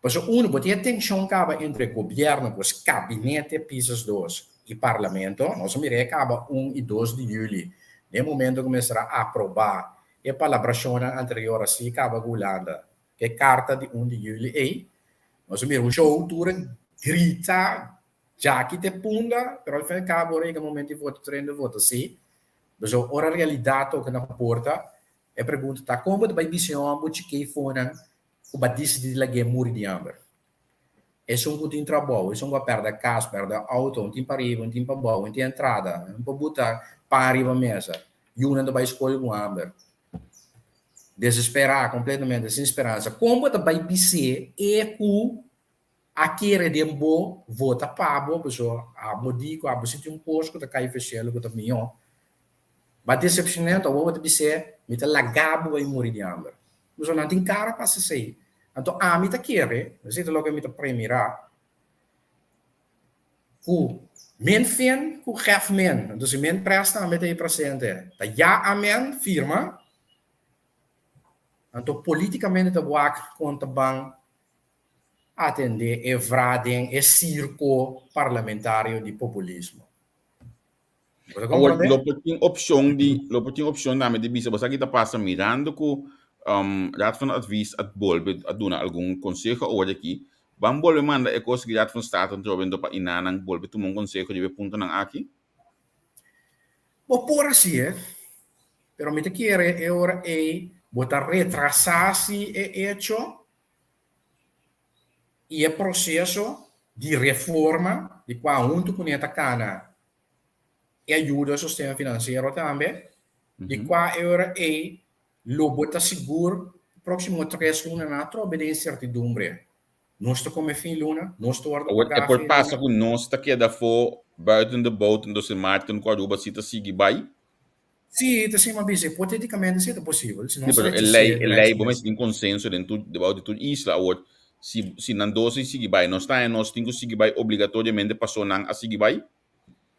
Pasobra unu, bo tin e tenshon kaba entre gobièrnu, pues kabinete Pisas dos, i parlamento. Nos a mira e kaba un i dos di yüli, den e momento ku mester a aprobá E palabrashonnan anterior a si kaba ku Hulanda. E karta di un di yüli ei, nos a mira un show tur a grita djaki te punda, pero al fin al kabo ora yega momento di vota tur hende vota si. Pasobra ora realidat toka na porta, e pregunta ta kon bo ta bai bisa e hòmber chikei fonan ku bo a disidí di lag'é muri di hamber? Esun ku tin trabou, esun ku a pèrdè kas, pèrdè outo, un tin pariba, un tin pabou, un tin entrada, un por buta pan riba mesa, yunan ta bai skol ku hamber. Desesperá kompletamente, sin speransa. Kon bo ta bai bis'é e ku a kere den bo vota pa bo, pasobra abo di ku abo sinti un kos ku ta kai for shelu ku ta mihó. Ba desepshoná anto awor bo ta bis'é, mi ta laga bo bai muri di hamber. Pasobra nan tin kara pa hasi esei. Anto ami ta kere, esei ta loke mi ta premirá, ku men fin ku gef men, anto si men pres tambe ta ei presente, ta ya amen firma, anto politikamente ta wak kon ta ban atendé e vra den e sirko parlamentario di populismo. Bo ta Awor, comprende? lo por tin opcion di, lo por tin opcion tambe di bisa, bo sa ki ta pasa mirando cu um, Raad van Advies a bolbe a duna algun conseho awor aki, ban bolbe manda e cos ki Raad van State anto bento pa inanan bolbe tuma un conseho riba e puntonan aki? Bo por hacié, pero mi ta kere e ora ei bo ta retrasá si e hecho i e proseso di reforma di kua huntu kuné ta kana e ayuda sosten finansiero tambe, di kua e ora ei lo bo ta sigur próksimo tres lunanan atrobe den insertidumbre. Nos ta kome fin luna, nos ta wòrdu Awor, e pagá por fin pasa luna. ku nos ta keda afó buiten de boot, entonces Maarten ku Aruba si ta sigui bai? Sí, ta sima bisa, hipotéticamente sí ta posibel, si Sí, nos pero e rechas'é lei, e lei, Brexit bo mes. mester tin consenso den tur, debao di tur isla. Awor, si, si nan dos a sigui bai, nos ta nos tin cu sigui bai obligatoriamente paso nan a sigui bai?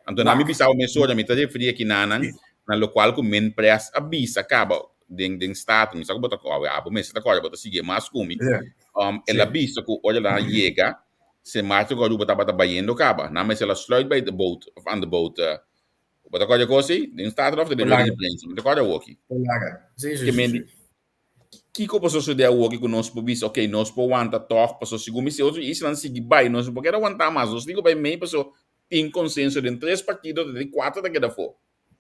Anto nan mi Wak. bisa bo mesora, mi ta referi aki nanan, Sí. na locual cu men pres a bisa caba den, den Staten. Mi sa cu bo ta, abo mester ta corda, bo ta sigui mas cu mi. Sí. El a Sí. bisa cu ora nan a yega, Sint Maarten cu Aruba tabata bayendo caba. Nan mester a sluit bij de boot, of aan de boot, Bo ta kòrda e kos ei? Den Staten òf ta den Polaga. de prensa? Mi ta kòrda awoki. Polaga. Sí, sí, Ke sí, men sí. di, kiko por sosodé awoki ku nos por bisa, ok, nos por wanta tòg, paso segun mi si otro islanan sigui bai, nos no por keda wantá mas, nos tin ku bai mei, paso tin konsenso den tres partido ta den kuater ta keda afó.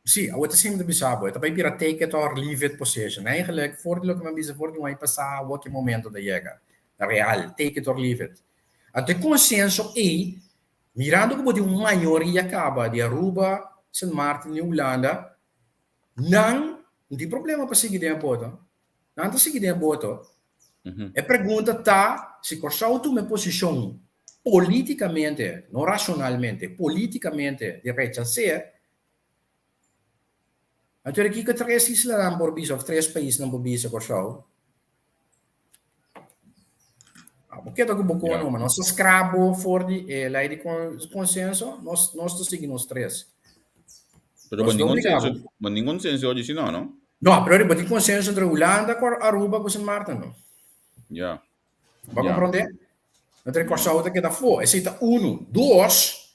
Sí, awor ta siempre ta bisa bo, e ta bai bira take it or leave it position. Eigenlijk, for di loke mi a bisa for di un aña pasá, awor ki momento ta yega. Real, take it or leave it. Anto e konsenso ei, mirando ku bo tin un mayoria kaba di Aruba, Sint Maarten i Hulanda, nan no tin problema pa sigui den e boto. Nan ta sigui den e boto. E pregunta ta si Kòrsou tuma e posishon polítikamente, no rashonalmente, polítikamente di rechas'é, Anto di kiko tres islanan por bisa of tres paisnan por bisa Kòrsou? Bo keda ku bo kono, ma nos ta skrabo for di e lei di konsenso, nos nos ta sigui nos tres. Pero bo tin konsenso, bo tin konsenso oye si no, no? No, pero bo tin konsenso entre Hulanda ku Aruba ku Sint Maarten, no? Ya. Bo a komprondé? Entre Kòrsou ta keda afó. Esei ta unu. Dos,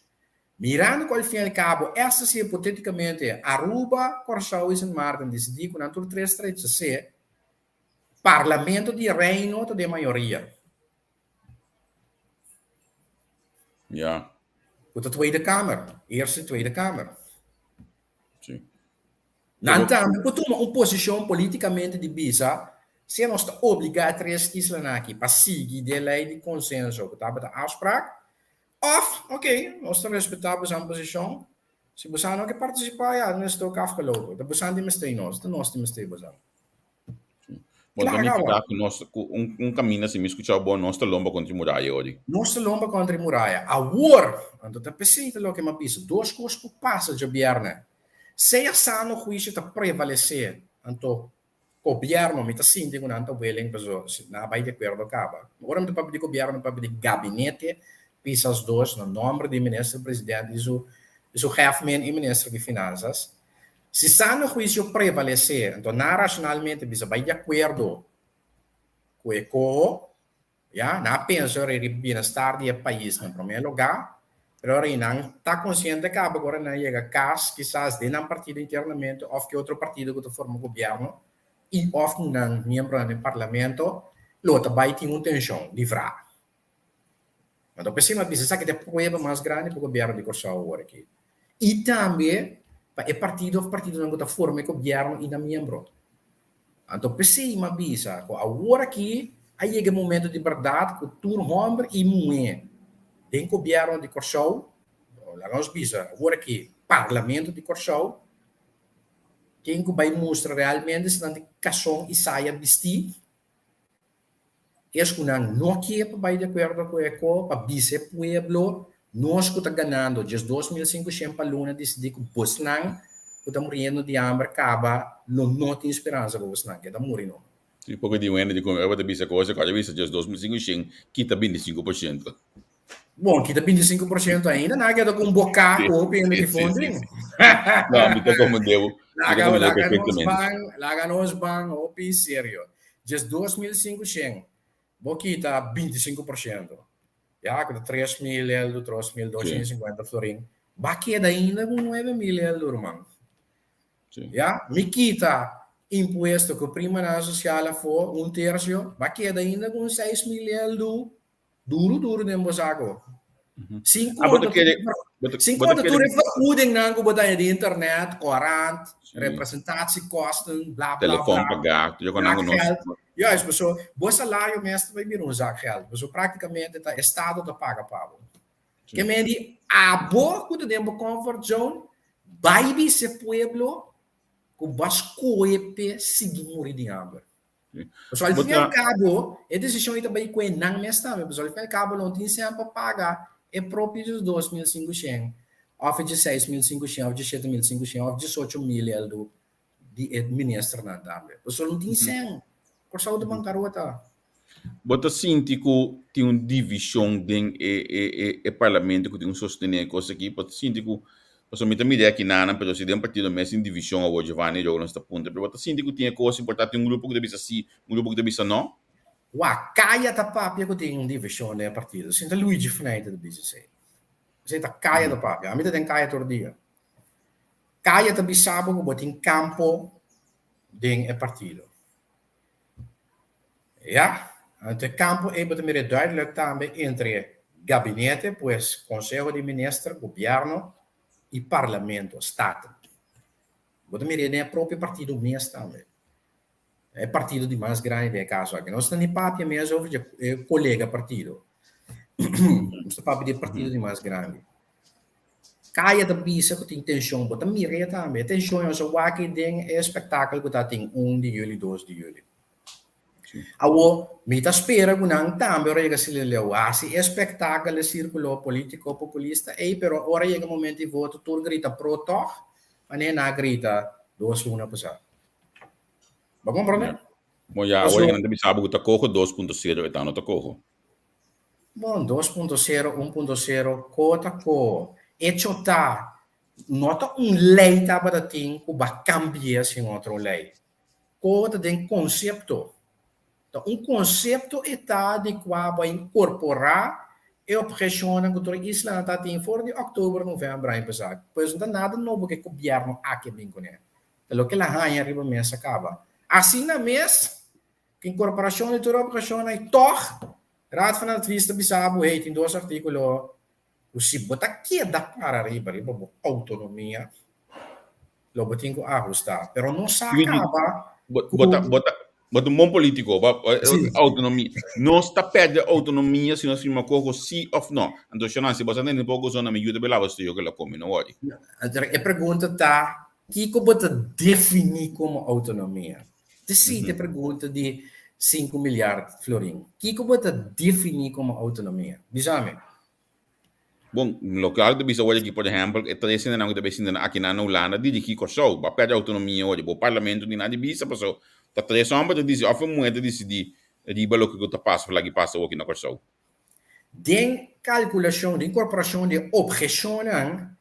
Mirando ku al fin i al kabo esta si hipotetikamente Aruba, Kòrsou i Sint Maarten disidí ku nan tur tres ta rechas'é, Parlamento di Reino ta den mayoria. Ja. Ku ta Tweede Kamer, Eerste i Tweede Kamer. Sí. Nan tambe por tuma un posishon politikamente di bisa si nos ta obligá e tres islanan aki pa sigui den lei di konsenso ku tabata afsprak, Of, ok, nos ta respetá bosan posishon. Si bosan no ke partisipá, ya, dan is het ook afgelopen. Ta bosan tin mester nos, ta nos tin mester bosan. Bon, ta nifiká ku nos, ku un, un kaminda, si mi skuchá bo, nos ta lomba kontra e muraya ori. Nos ta lomba kontra e muraya. Awor, anto ta p'esei ta loke mi a bisa, dos kos por pasa djabièrnè. Sea sano huisio ta prevalesé, anto Gobierno, mi ta sinti cu nan ta willing paso si nan a bay di acuerdo caba. Ora mi ta papia di gobierno mi papia di gabinete Pisas dos na nomber di minister presidente y su y su hefmen y minister di finanzas. Si sano huicio prevalece enton nan racionalmente bisa bay di acuerdo cu e coho, Ya, nan a pensa ora riba bienestar di e pais na promé lugá, pero ora nan ta konsiente kaba ku ora nan yega kas, kisas den nan partido internamente òf ke otro partido ku ta forma gobièrnu i òf ku nan miembronan den parlamento, lo ta bai tin un tenshon di vra. Anto p'esei mi a bisa esaki ta e prueba mas grandi pa gobièrnu di Kòrsou awor aki. I tambe pa e partido òf partidonan ku ta forma e gobièrnu i nan miembro. Anto p'esei m'a bisa ku awor aki a yega e momento di bèrdat ku tur hòmber i muhé den gobièrnu di Kòrsou, laga nos bisa awor aki Parlamento di Kòrsou, tin ku bai mustra realmente si nan tin kason i saya bistí. Es ku nan no ke pa bai di akuerdo ku e ko pa bisa e pueblo, nos ku ta ganando 1500 pa luna disidí ku bosnan ku ta muriendo di hamber kaba lo no tin speransa pa bosnan keda muri no. Si poko di wende di komo tabata bisa kos e kos a bisa 2500 kita 25%. Bon, kita 25% ainda, nan a keda ku un boká ku hopi hende ki funding. No, mi ta komprendé bo. Laga laga nos ban, laga nos ban hopi serio. 12500, bo kita 25%, ya, ku ta 3000 eldo, 3250 florin, ba keda ainda ku 9000 eldo, ruman. Ya, mi kita impuesto ku primanan sosial afó, un tersio, ba keda ainda ku un 6000 eldo, Duru duru den bo saco. Sin Ah, bo ta conta kere, tur, bo ta, sin bo ta conta kere tur e vergoedingnan cu bo ta haña di internet, corant, Sí. representatiekosten, bla bla Telefon bla. pagá, tur con nan cu nos. Zakgeld. Juist, paso bo salario mes ta bay bira un zakgeld. Paso practicamente ta estado ta paga pa bo. Sí. Ke men di abo cu ta den bo comfort zone, bay bisa e pueblo cu bo a scohe p'e sigui muri di hamber. Pasobra al fin y al cabo, e decision ei ta bay cu e nan mes tambe, pasobra al fin y al cabo lo no tin cen pa paga e propio 2500 of e 6500 of 7500 of 18000 eldo di e ministernan tambe. Pasobra lo no tin cen. Corsou ta bancarota. Bo ta sinti cu tin un division den e e e e parlamento cu tin un sostene e cos aki? Bo ta sinti cu, pasobra mi ta mira aki nanan, pero si den partido mes tin division awor Giovanni Roland ta puntra, pero bo ta sinti cu tin e cos importante, tin un grupo cu ta bisa si, un grupo cu ta bisa no? Wak, caya ta papia cu tin un division den e partido. Sinta Luigi Fnijter ta bisa esey. Esey ta caya ta papia. Ami ta den caya tur dia. Caya ta bisa bo cu bo tin campo den e partido. Ja, anto e kampo ei bo ta mira duidelijk tambe entre Gabinete, pues Conseho di Minister, Gobierno y Parlamento, Staten. Bo ta mira den e propio partido mes tambe. E partido di mas grandi den e caso aki. Nos ta ni papia mes over dje e colega partido. Nos ta papia di e partido di mas grandi. Kaya ta bisa ku tin tenshon, bo ta mir'é tambe. E tenshon nos a wak den e spektakel ku ta tin un di juli, dos di juli. Awor, mi ta spera ku nan tambe ora yega Silileu hasi e spektakel e sirkulo politiko populista ei, pero ora yega momento di voto tur grita pro tòg, manera nan a grita dos luna pasá. Bo komprondé? Bon, ya, awor nan ta bisa bo ku ta koho 2.0 e ta no ta koho. Bon, 2.0, 1.0, ko ta ko. Echo ta, no ta un lei tabata tin ku bo a kambi'é sin otro lei. Ko ta den konsepto. Ta un konsepto e ta di kua bo a inkorporá e obheshonnan ku tur e islanan ta tin for di òktober, novèmber aña pasá. Pues no ta nada nobo ku e gobièrnu aki a bin kuné. Ta loke el a haña riba mesa kaba. Asina mes, ku inkorporashon di tur e obheshonnan i tòg Raad van Advies ta bisa bo, hey, tin dos artíkulo ku si bo ta keda para riba riba bo outonomia, lo bo tin ku ahustá. Pero no sa kaba ku. Bo ta, bo ta, bo ta un bon polítiko. Bo, outonomia. Nos ta pèrdè outonomia si nos firma koko sí òf no. Anto Shonan, si bo sa tende poko zona, mi yu ta be laba stuyo ke lo kome, no wòri. E pregunta ta, kiko bo ta definí komo outonomia? Te sí te pregunta di sinku milyard florin. Kiko bo ta definí komo outonomia? Bisa mi. Bon, loke algu ta bisa wòrdu aki, por ehèmpel, e tres hendenan ku ta bai sinta aki na Hulanda dirigí Kòrsou. Bo a pèrdè outonomia wòrdu. Bo parlamento ni nada di bisa pasobra ta tres hòmber ta disi òf e muhé ta disidí riba loke ku ta pasa òf laki pasa awor aki na Kòrsou. Den kalkulashon di inkorporashon di e opheshonnan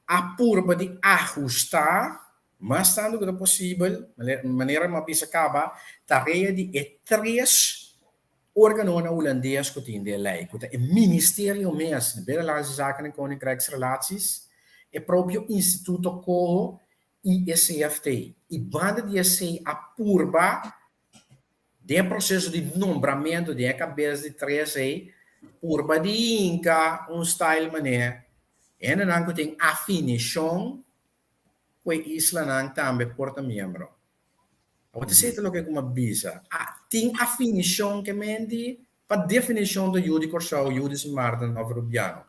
a purba di ahustá mas tantu ku ta posibel, manera mi a bisa kaba, tarea di e tres Organonan Hulandes ku tin den lei, ku ta e ministerio mes di Binnenlandse Zaken en Koninkrijksrelaties, e propio Instituto Coho i e CFT. I banda di esei a purba den e proseso di nombramentu den e kabes di tres ei, purba di hinka un style manera hendenan ku tin afinishon ku e islanan tambe por ta miembro. Awor ta esei ta loke ku mi a bisa. A tin afinishon ke menti pa definishon ta yu di Kòrsou, yu di Sint Maarten òf Rubiano.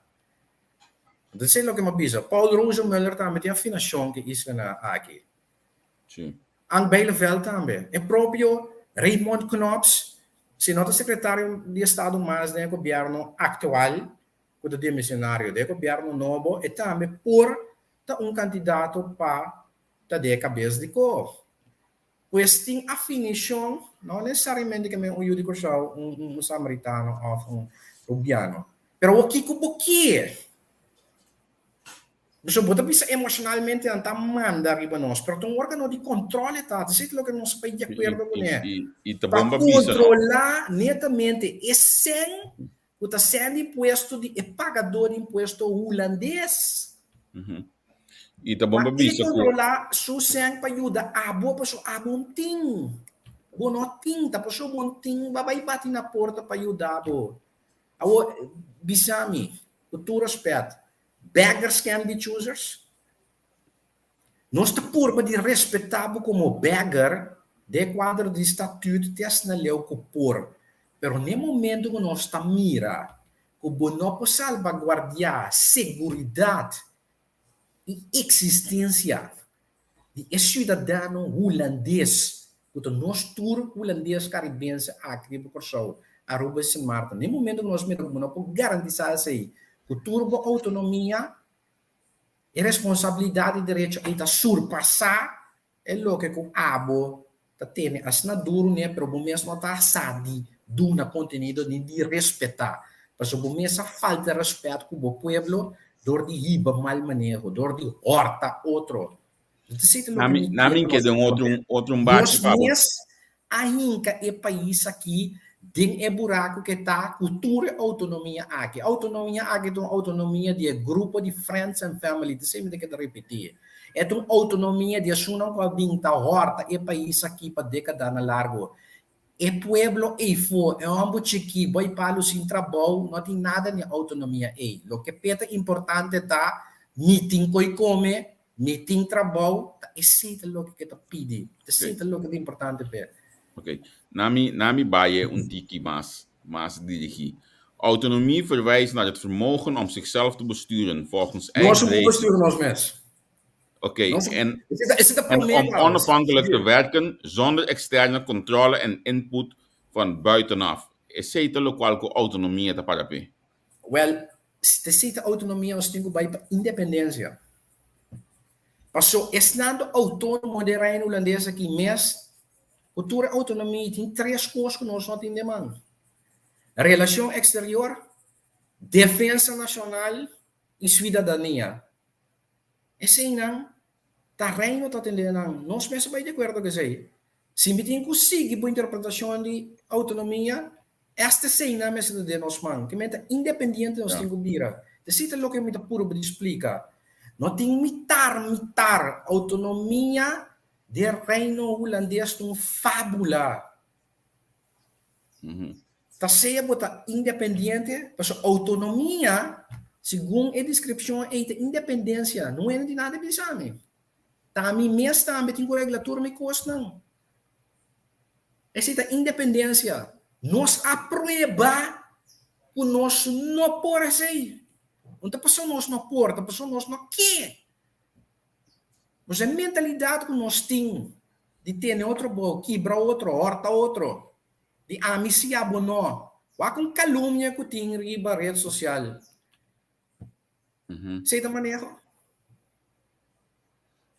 Anto esei loke mi a bisa. Paul Rosenmöller tambe tin afinashon ku e islanan aki. Sí. Ank Bijleveld tambe. E propio Raymond Knops, si no ta sekretario di estado mas den e gobièrnu aktual, ku ta demisionario den e gobièrnu nobo, e tambe por ta un kandidato pa ta den e kabes di kor. Pues tin afinishon, no nesesariamente ke men un yu di Kòrsou, un samaritano òf un rubiano. Pero awor kiko bo kier? Pasobra bo ta bisa emoshonalmente nan ta manda riba nos, pero ta un órgano di kòntròl e ta. Esei ta loke nos a bai di akuerdo kuné. Pa kontrolá netamente e sèn ku ta sèn di impuesto di e pagadó di impuesto hulandes. I ta bon pa bisa ku. Kontrolá su sèn pa yuda abo pasobra abo no tin. Bo no tin, ta pasobra bo no tin bo a bai bati na porta pa yuda bo. Awor, bisa mi, ku tur rèspèt, beggars can't be choosers? Nos ta purba di respetá bo komo beggar den e kuadro di statüt te asina leu ku por, pero n'e momento ku nos ta mira ku bo no por salbaguardiá seguridat i eksistensia di e siudadano hulandes, ku ta nos tur hulandes karibense aki riba Kòrsou, Aruba i Sint Maarten, n'e momento ku nos mira ku bo no por garantisá esei ku tur bo outonomia, E responsabilidat di derecho ei ta surpasá e loke ku abo ta tene asina duru n'e, pero bo mes no ta sa di duna kontenido ni di respetá. Pasobra bo mes a falta rèspèt ku bo pueblo dor di hiba mal maneho, dor di hòrta otro. Na mi keda un otro otro un bachi pa bo. Nos mes a hinka e pais aki den e buraku ke ta ku tur e outonomia aki. Outonomia aki ta un outonomia di e grupo di friends and family, ta esei mi ta keda ripití. E ta un outonomia di esunnan ku a bin ta hòrta e pais aki pa dekadanan largu. E pueblo eifó, e hòmber chikí, boi palu sin trabou, no tin nada ni outonomia ei. Loke p'e ta importante ta, mi tin koi kome, mi tin trabou, ta esei ta loke ke ta pidi, ta esei ta loke ta importante p'e. Ok. Na mi, na mi bai un tiki mas, mas dirigí. Autonomie verwijst naar het vermogen om zichzelf te besturen volgens eigen Nos no por regels. bestuur nos mes. Ok, Nos, en, esei ta en promé om trouwens. onafhankelijk te werken zonder externe controle en input van buitenaf. Esei ta lokual ku autonomia ta para p'e. Wèl, si ta esei ta autonomia nos tin ku bai pa independensia. Paso esnan ta outónomo den Reino Hulandes aki mes, ku tur e outonomia tin tres kos ku nos no tin den man, relashon eksterior, defensa nashonal i suidadania. Eseinan ta Reino ta atendé nan. Nos mester bai di akuerdo ku esei. Si mi tin ku sigui bo interpretashon di outonomia, esta eseinan mester ta den nos man. Ke men ta independiente nos tin ku bira. Ta esei ta loke mi ta purba di splika. No tin mitar mitar. Outonomia den Reino Hulandes ta un fábula. Ta sea bo ta independiente, pasobra outonomia, segun e deskripshon ei, ta independensia. No hende tin nada di bisa mi. Ta mi mes tambe tin ku regla tur mi kosnan. Esei ta independensia. Nos a prueba ku nos no por esei. No ta pasobra nos no por, ta pasobra nos no ke. Nos e mentalidat ku nos tin di tene otro bou, kibra otro, hòrta otro, di ami si abo no. Wak un kalumnia ku tin riba red sosial. Esei ta maneho?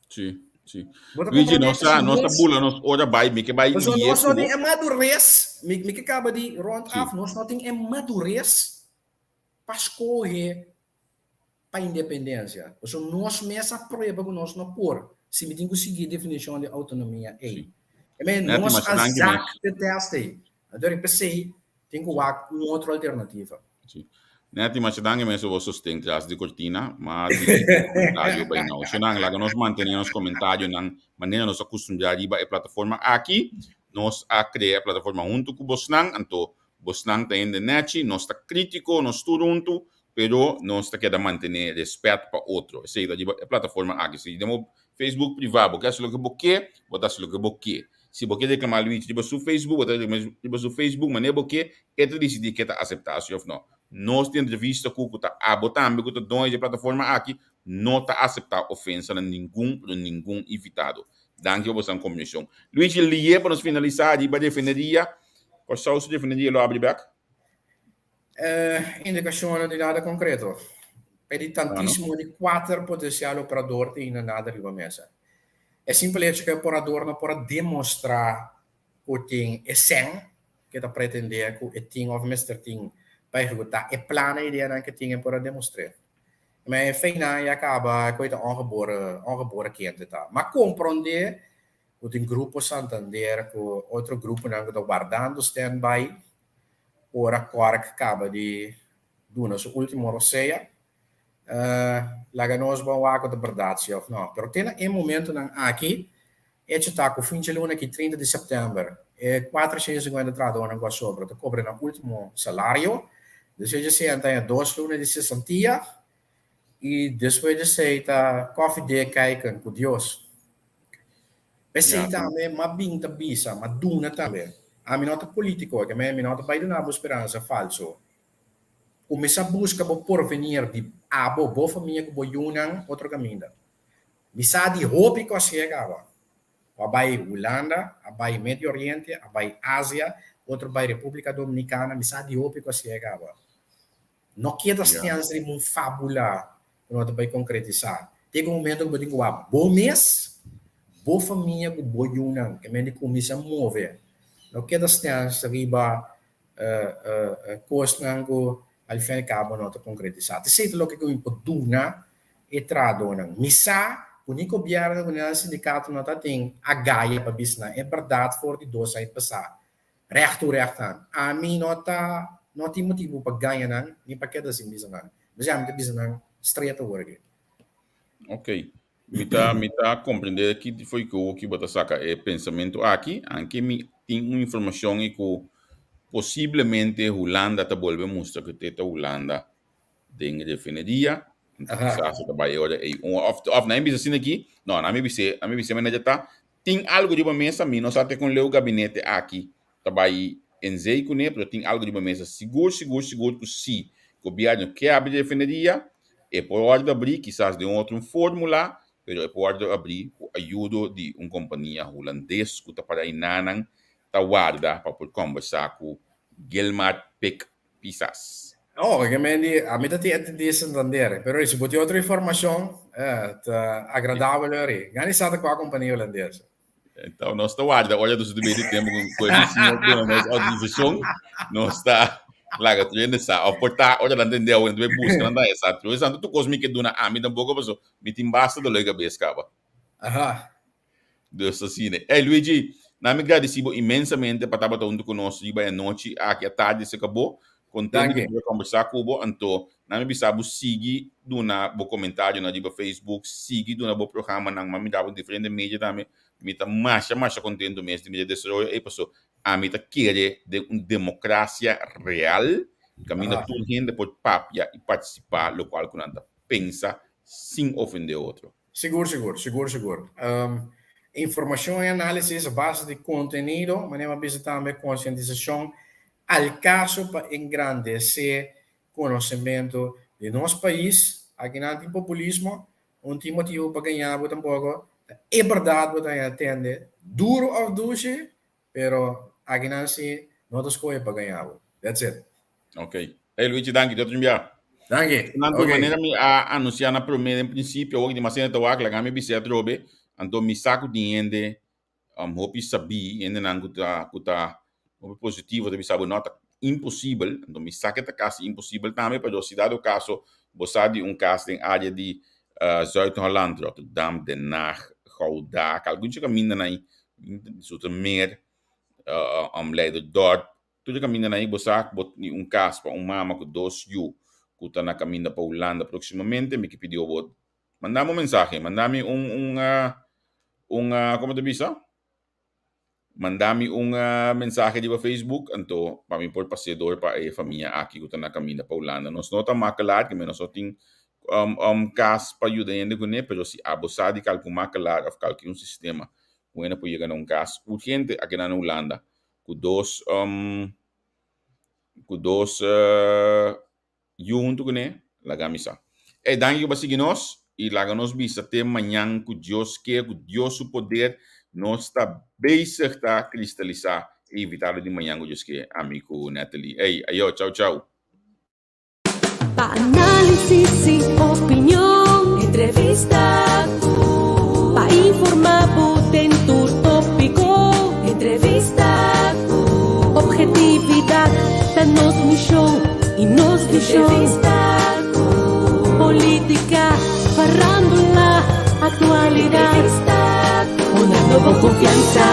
Sí, sí. Bo ta Luigi, comprende? nos ta, Si nos ta nos, bula nos ora bai, mi ke bai pasobra lié nos ku no bo. tin e madures, mi, mi ke kaba di rond Sí. af, nos no tin e madures pa skohe pa independencia. Pasobra nos mes a prueba cu nos no por, si mi tin cu sigui e definicion di autonomia ey. E men, Netty, nos masha a danki zak mes. de test ey. Anto riba esey tin cu wak un otro alternativa. Si. Netty, masha danki mes pa bo sosten tras di cortina, ma di bo comentario bay nou. Shonan, laga nos mantene nos comentarionan manera nos a custumbra riba e plataforma aki. Nos a crea e plataforma hunto cu bosnan, anto Bosnan ta hende nechi, nos ta krítiko, nos tur huntu, pero nos ta keda mantené rèspèt pa otro. Esei ta riba e plataforma aki. Si den bo Facebook privá bo ke hasi loke bo ke, bo ta hasi loke bo ke. Si bo ke reklamá Luigi riba su Facebook, bo ta reklamá riba su Facebook manera bo ke, e ta disidí ke ta aseptá si òf nò. Nos di entrevista ku ku ta abo tambe ku ta doño di e plataforma aki, no ta aseptá ofensa na ningun pero ningun invitado. Danki pa boso komprenshon. Luigi, lié pa nos finalisá riba refineria. Kòrsou su refineria lo abri bèk? Indikashonnan di nada konkreto. Pe di tantísimo di kuater potensial operador tin ainda nada riba mesa. E simpel hecho ku e operador no por a demostrá ku tin e sèn ku e ta pretendé ku e tin òf mester tin pa ehekutá e plan e ideanan ku e tin e por a demostr'é. Ma e feinan ya kaba ku e ta ongeboren ongeboren kende ta. Ma komprondé ku tin Grupo Santander ku otro gruponan ku ta wardando standby ora Cork kaba di duna su ultimo rosea. Laga nos bon wak ku ta bèrdat si òf nò. Pero te na e momentunan aki, echo ta ku fin dje luna aki, 30 di sèptèmber, e 450 trahadónan ku a sobra ta kobra nan ultimo salario. Despues dje esei nan ta haña dos luna di sesantia i despues dje esei ta kòfidé kijken ku Dios. P'esei tambe m'a bin ta bisa, m'a duna tambe. Ami no ta politico, ke mi no ta bai duna bo speransa falso. Kuminsá buska bo porvenir di abo, bo famia ku bo yunan otro kaminda. Mi sa di hopi ku a siega awa. Ku a bai Hulanda, a bai Medio Oriente, a bai Asia, otro bai Republica Dominicana, mi sa di hopi ku a siega awa. No keda stens riba un fabula ku no ta bai konkretisá. Tin un momento ku bo tin ku wak bo mes, bo famia ku bo yunan, ke men di kuminsá move. No keda stens riba kosnan ku al fin al kabo no ta konkretisá. T'esei ta loke ku mi por duna e trahadónan. Mi sa ku ni gobièrnu ku ni nan sindikato no ta tin agaya pa bisa nan e bèrdat for di dos aña pasá. Recht toe recht aan. Ami no ta no tin motibu pa gaña nan ni pa keda sin bisa nan. P'esei ami ta bisa nan straight awor aki. Ok. Mi ta mi ta comprende ki fo'i ku ki bo ta saka e pensamentu aki, anke mi Tin un informashon i ku posiblemente Hulanda ta bolbe mustra ku te ta Hulanda den refineria. Kisas ta bai ora ei un of of nan bisa asina aki, no, nan mi bis'é, nan mi bis'é manager ta tin algu riba mesa, mi no sa te kon leu gabinete aki ta bai en zee kuné, pero tin algu riba mesa sigur sigur sigur ku si gobièrnu ke abri refineria, e por wòrdu abrí kisas den un otro un fórmula, pero e por wòrdu abrí ku ayudo di un kompania hulandes ku ta para enanan ta warda pa por kòmbersá ku Gilmar Pik Pisas. Oh, ke men di, ami ta tin entendí Santander, pero si bo tin otro informashon, ta agradabel ori. Gani sa ta kua kompania hulandes. Então, nos ta warda ora nos ta di tempo ku e senhor duna nos autorisashon, nos ta laga tur hende sa. Of por ta ora nan tende awe, nan ta bai buska, nan ta esa. Tur esnan tur kos mi ke duna ami tampoko, paso mi tin basta dolor di kabes kaba. Aha. Dus asina. Ey Luigi, na mi gradisi bo inmensamente pa tabata huntu ku nos riba e anochi aki, a tardi se kabo. Contento di por conversa ku bo. Anto, na mi bisa bo sigui duna bo comentarionan riba Facebook, sigui duna bo programanan. Mi a mira bo diferente media tambe. Mi ta masha masha contento mes di mira e desaroyo ey paso ami ta kere den un democracia real kaminda tur hende por papia y participa locual ku nan ta pensa sin ofende otro. Sigur, sigur, sigur, sigur. Informashon i análisis a base di kontenido, manera mi a bisa tambe konsientisashon al kaso pa engrandesé konosementu di nos pais. Akinan tin populismo, un tin motibu pa gaña bo tampoko. Ta e bèrdat bo ta haña tende, duru òf dushi, Pero akinan si no ta scohe pa gaña bo. That's it. Ok. Hey Luigi, danki. Tot un bia. Danki. Anto, okay. Manera mi a anuncia na prome den principio, awor di mas hende ta wak, laga mi bisa atrobe. Anto mi sa ku tin hende um, hopi sabí, hendenan ku ta ku ta hopi positivo ta bisa bo no ta imposibel. Anto mi sa ke ta kasi imposibel tambe, pero si dado caso bo sa di un kas den área di uh, Zuid-Holland, Rotterdam, Den Haag, Gouda, algun kamindanan ei Zoetermeer, um, Leiderdorp, tur e kamindanan ei bo sa ku bo tin un kas pa un mama ku dos yu ku ta na kaminda pa Hulanda próksimamente, mi ke pidió bo manda mi un mensahe, manda mi un un un komo ta bisa? Manda mi un mensahe riba Facebook anto pa mi por pas'é dor pa e famia aki ku ta na kaminda pa Hulanda. Nos no ta makelaar, ke nos no tin kas pa yuda hende kuné, pero si abo sa di kalke un makelaar òf kalke un sistema ku hende por yega na un kas urgente aki na Hulanda ku dos ku dos yu huntu kuné, laga mi sa. Ey, danki ku bo a sigui nos i laga nos bisa te mañan ku Dios ke, ku Dios su poder nos ta bezig ta kristalisá e invitado di mañan ku Dios ke, ami ku Natalie. Ey, ayo, chau chau. Pa análisis y opinion, entrevista cu. Pa informa bo den tur tópico, entrevista cu. Objetividad ta nos mishon y nos vision. Entrevista cu. Política, farándula, actualidad. Entrevista cu. Poniendo bo confianza.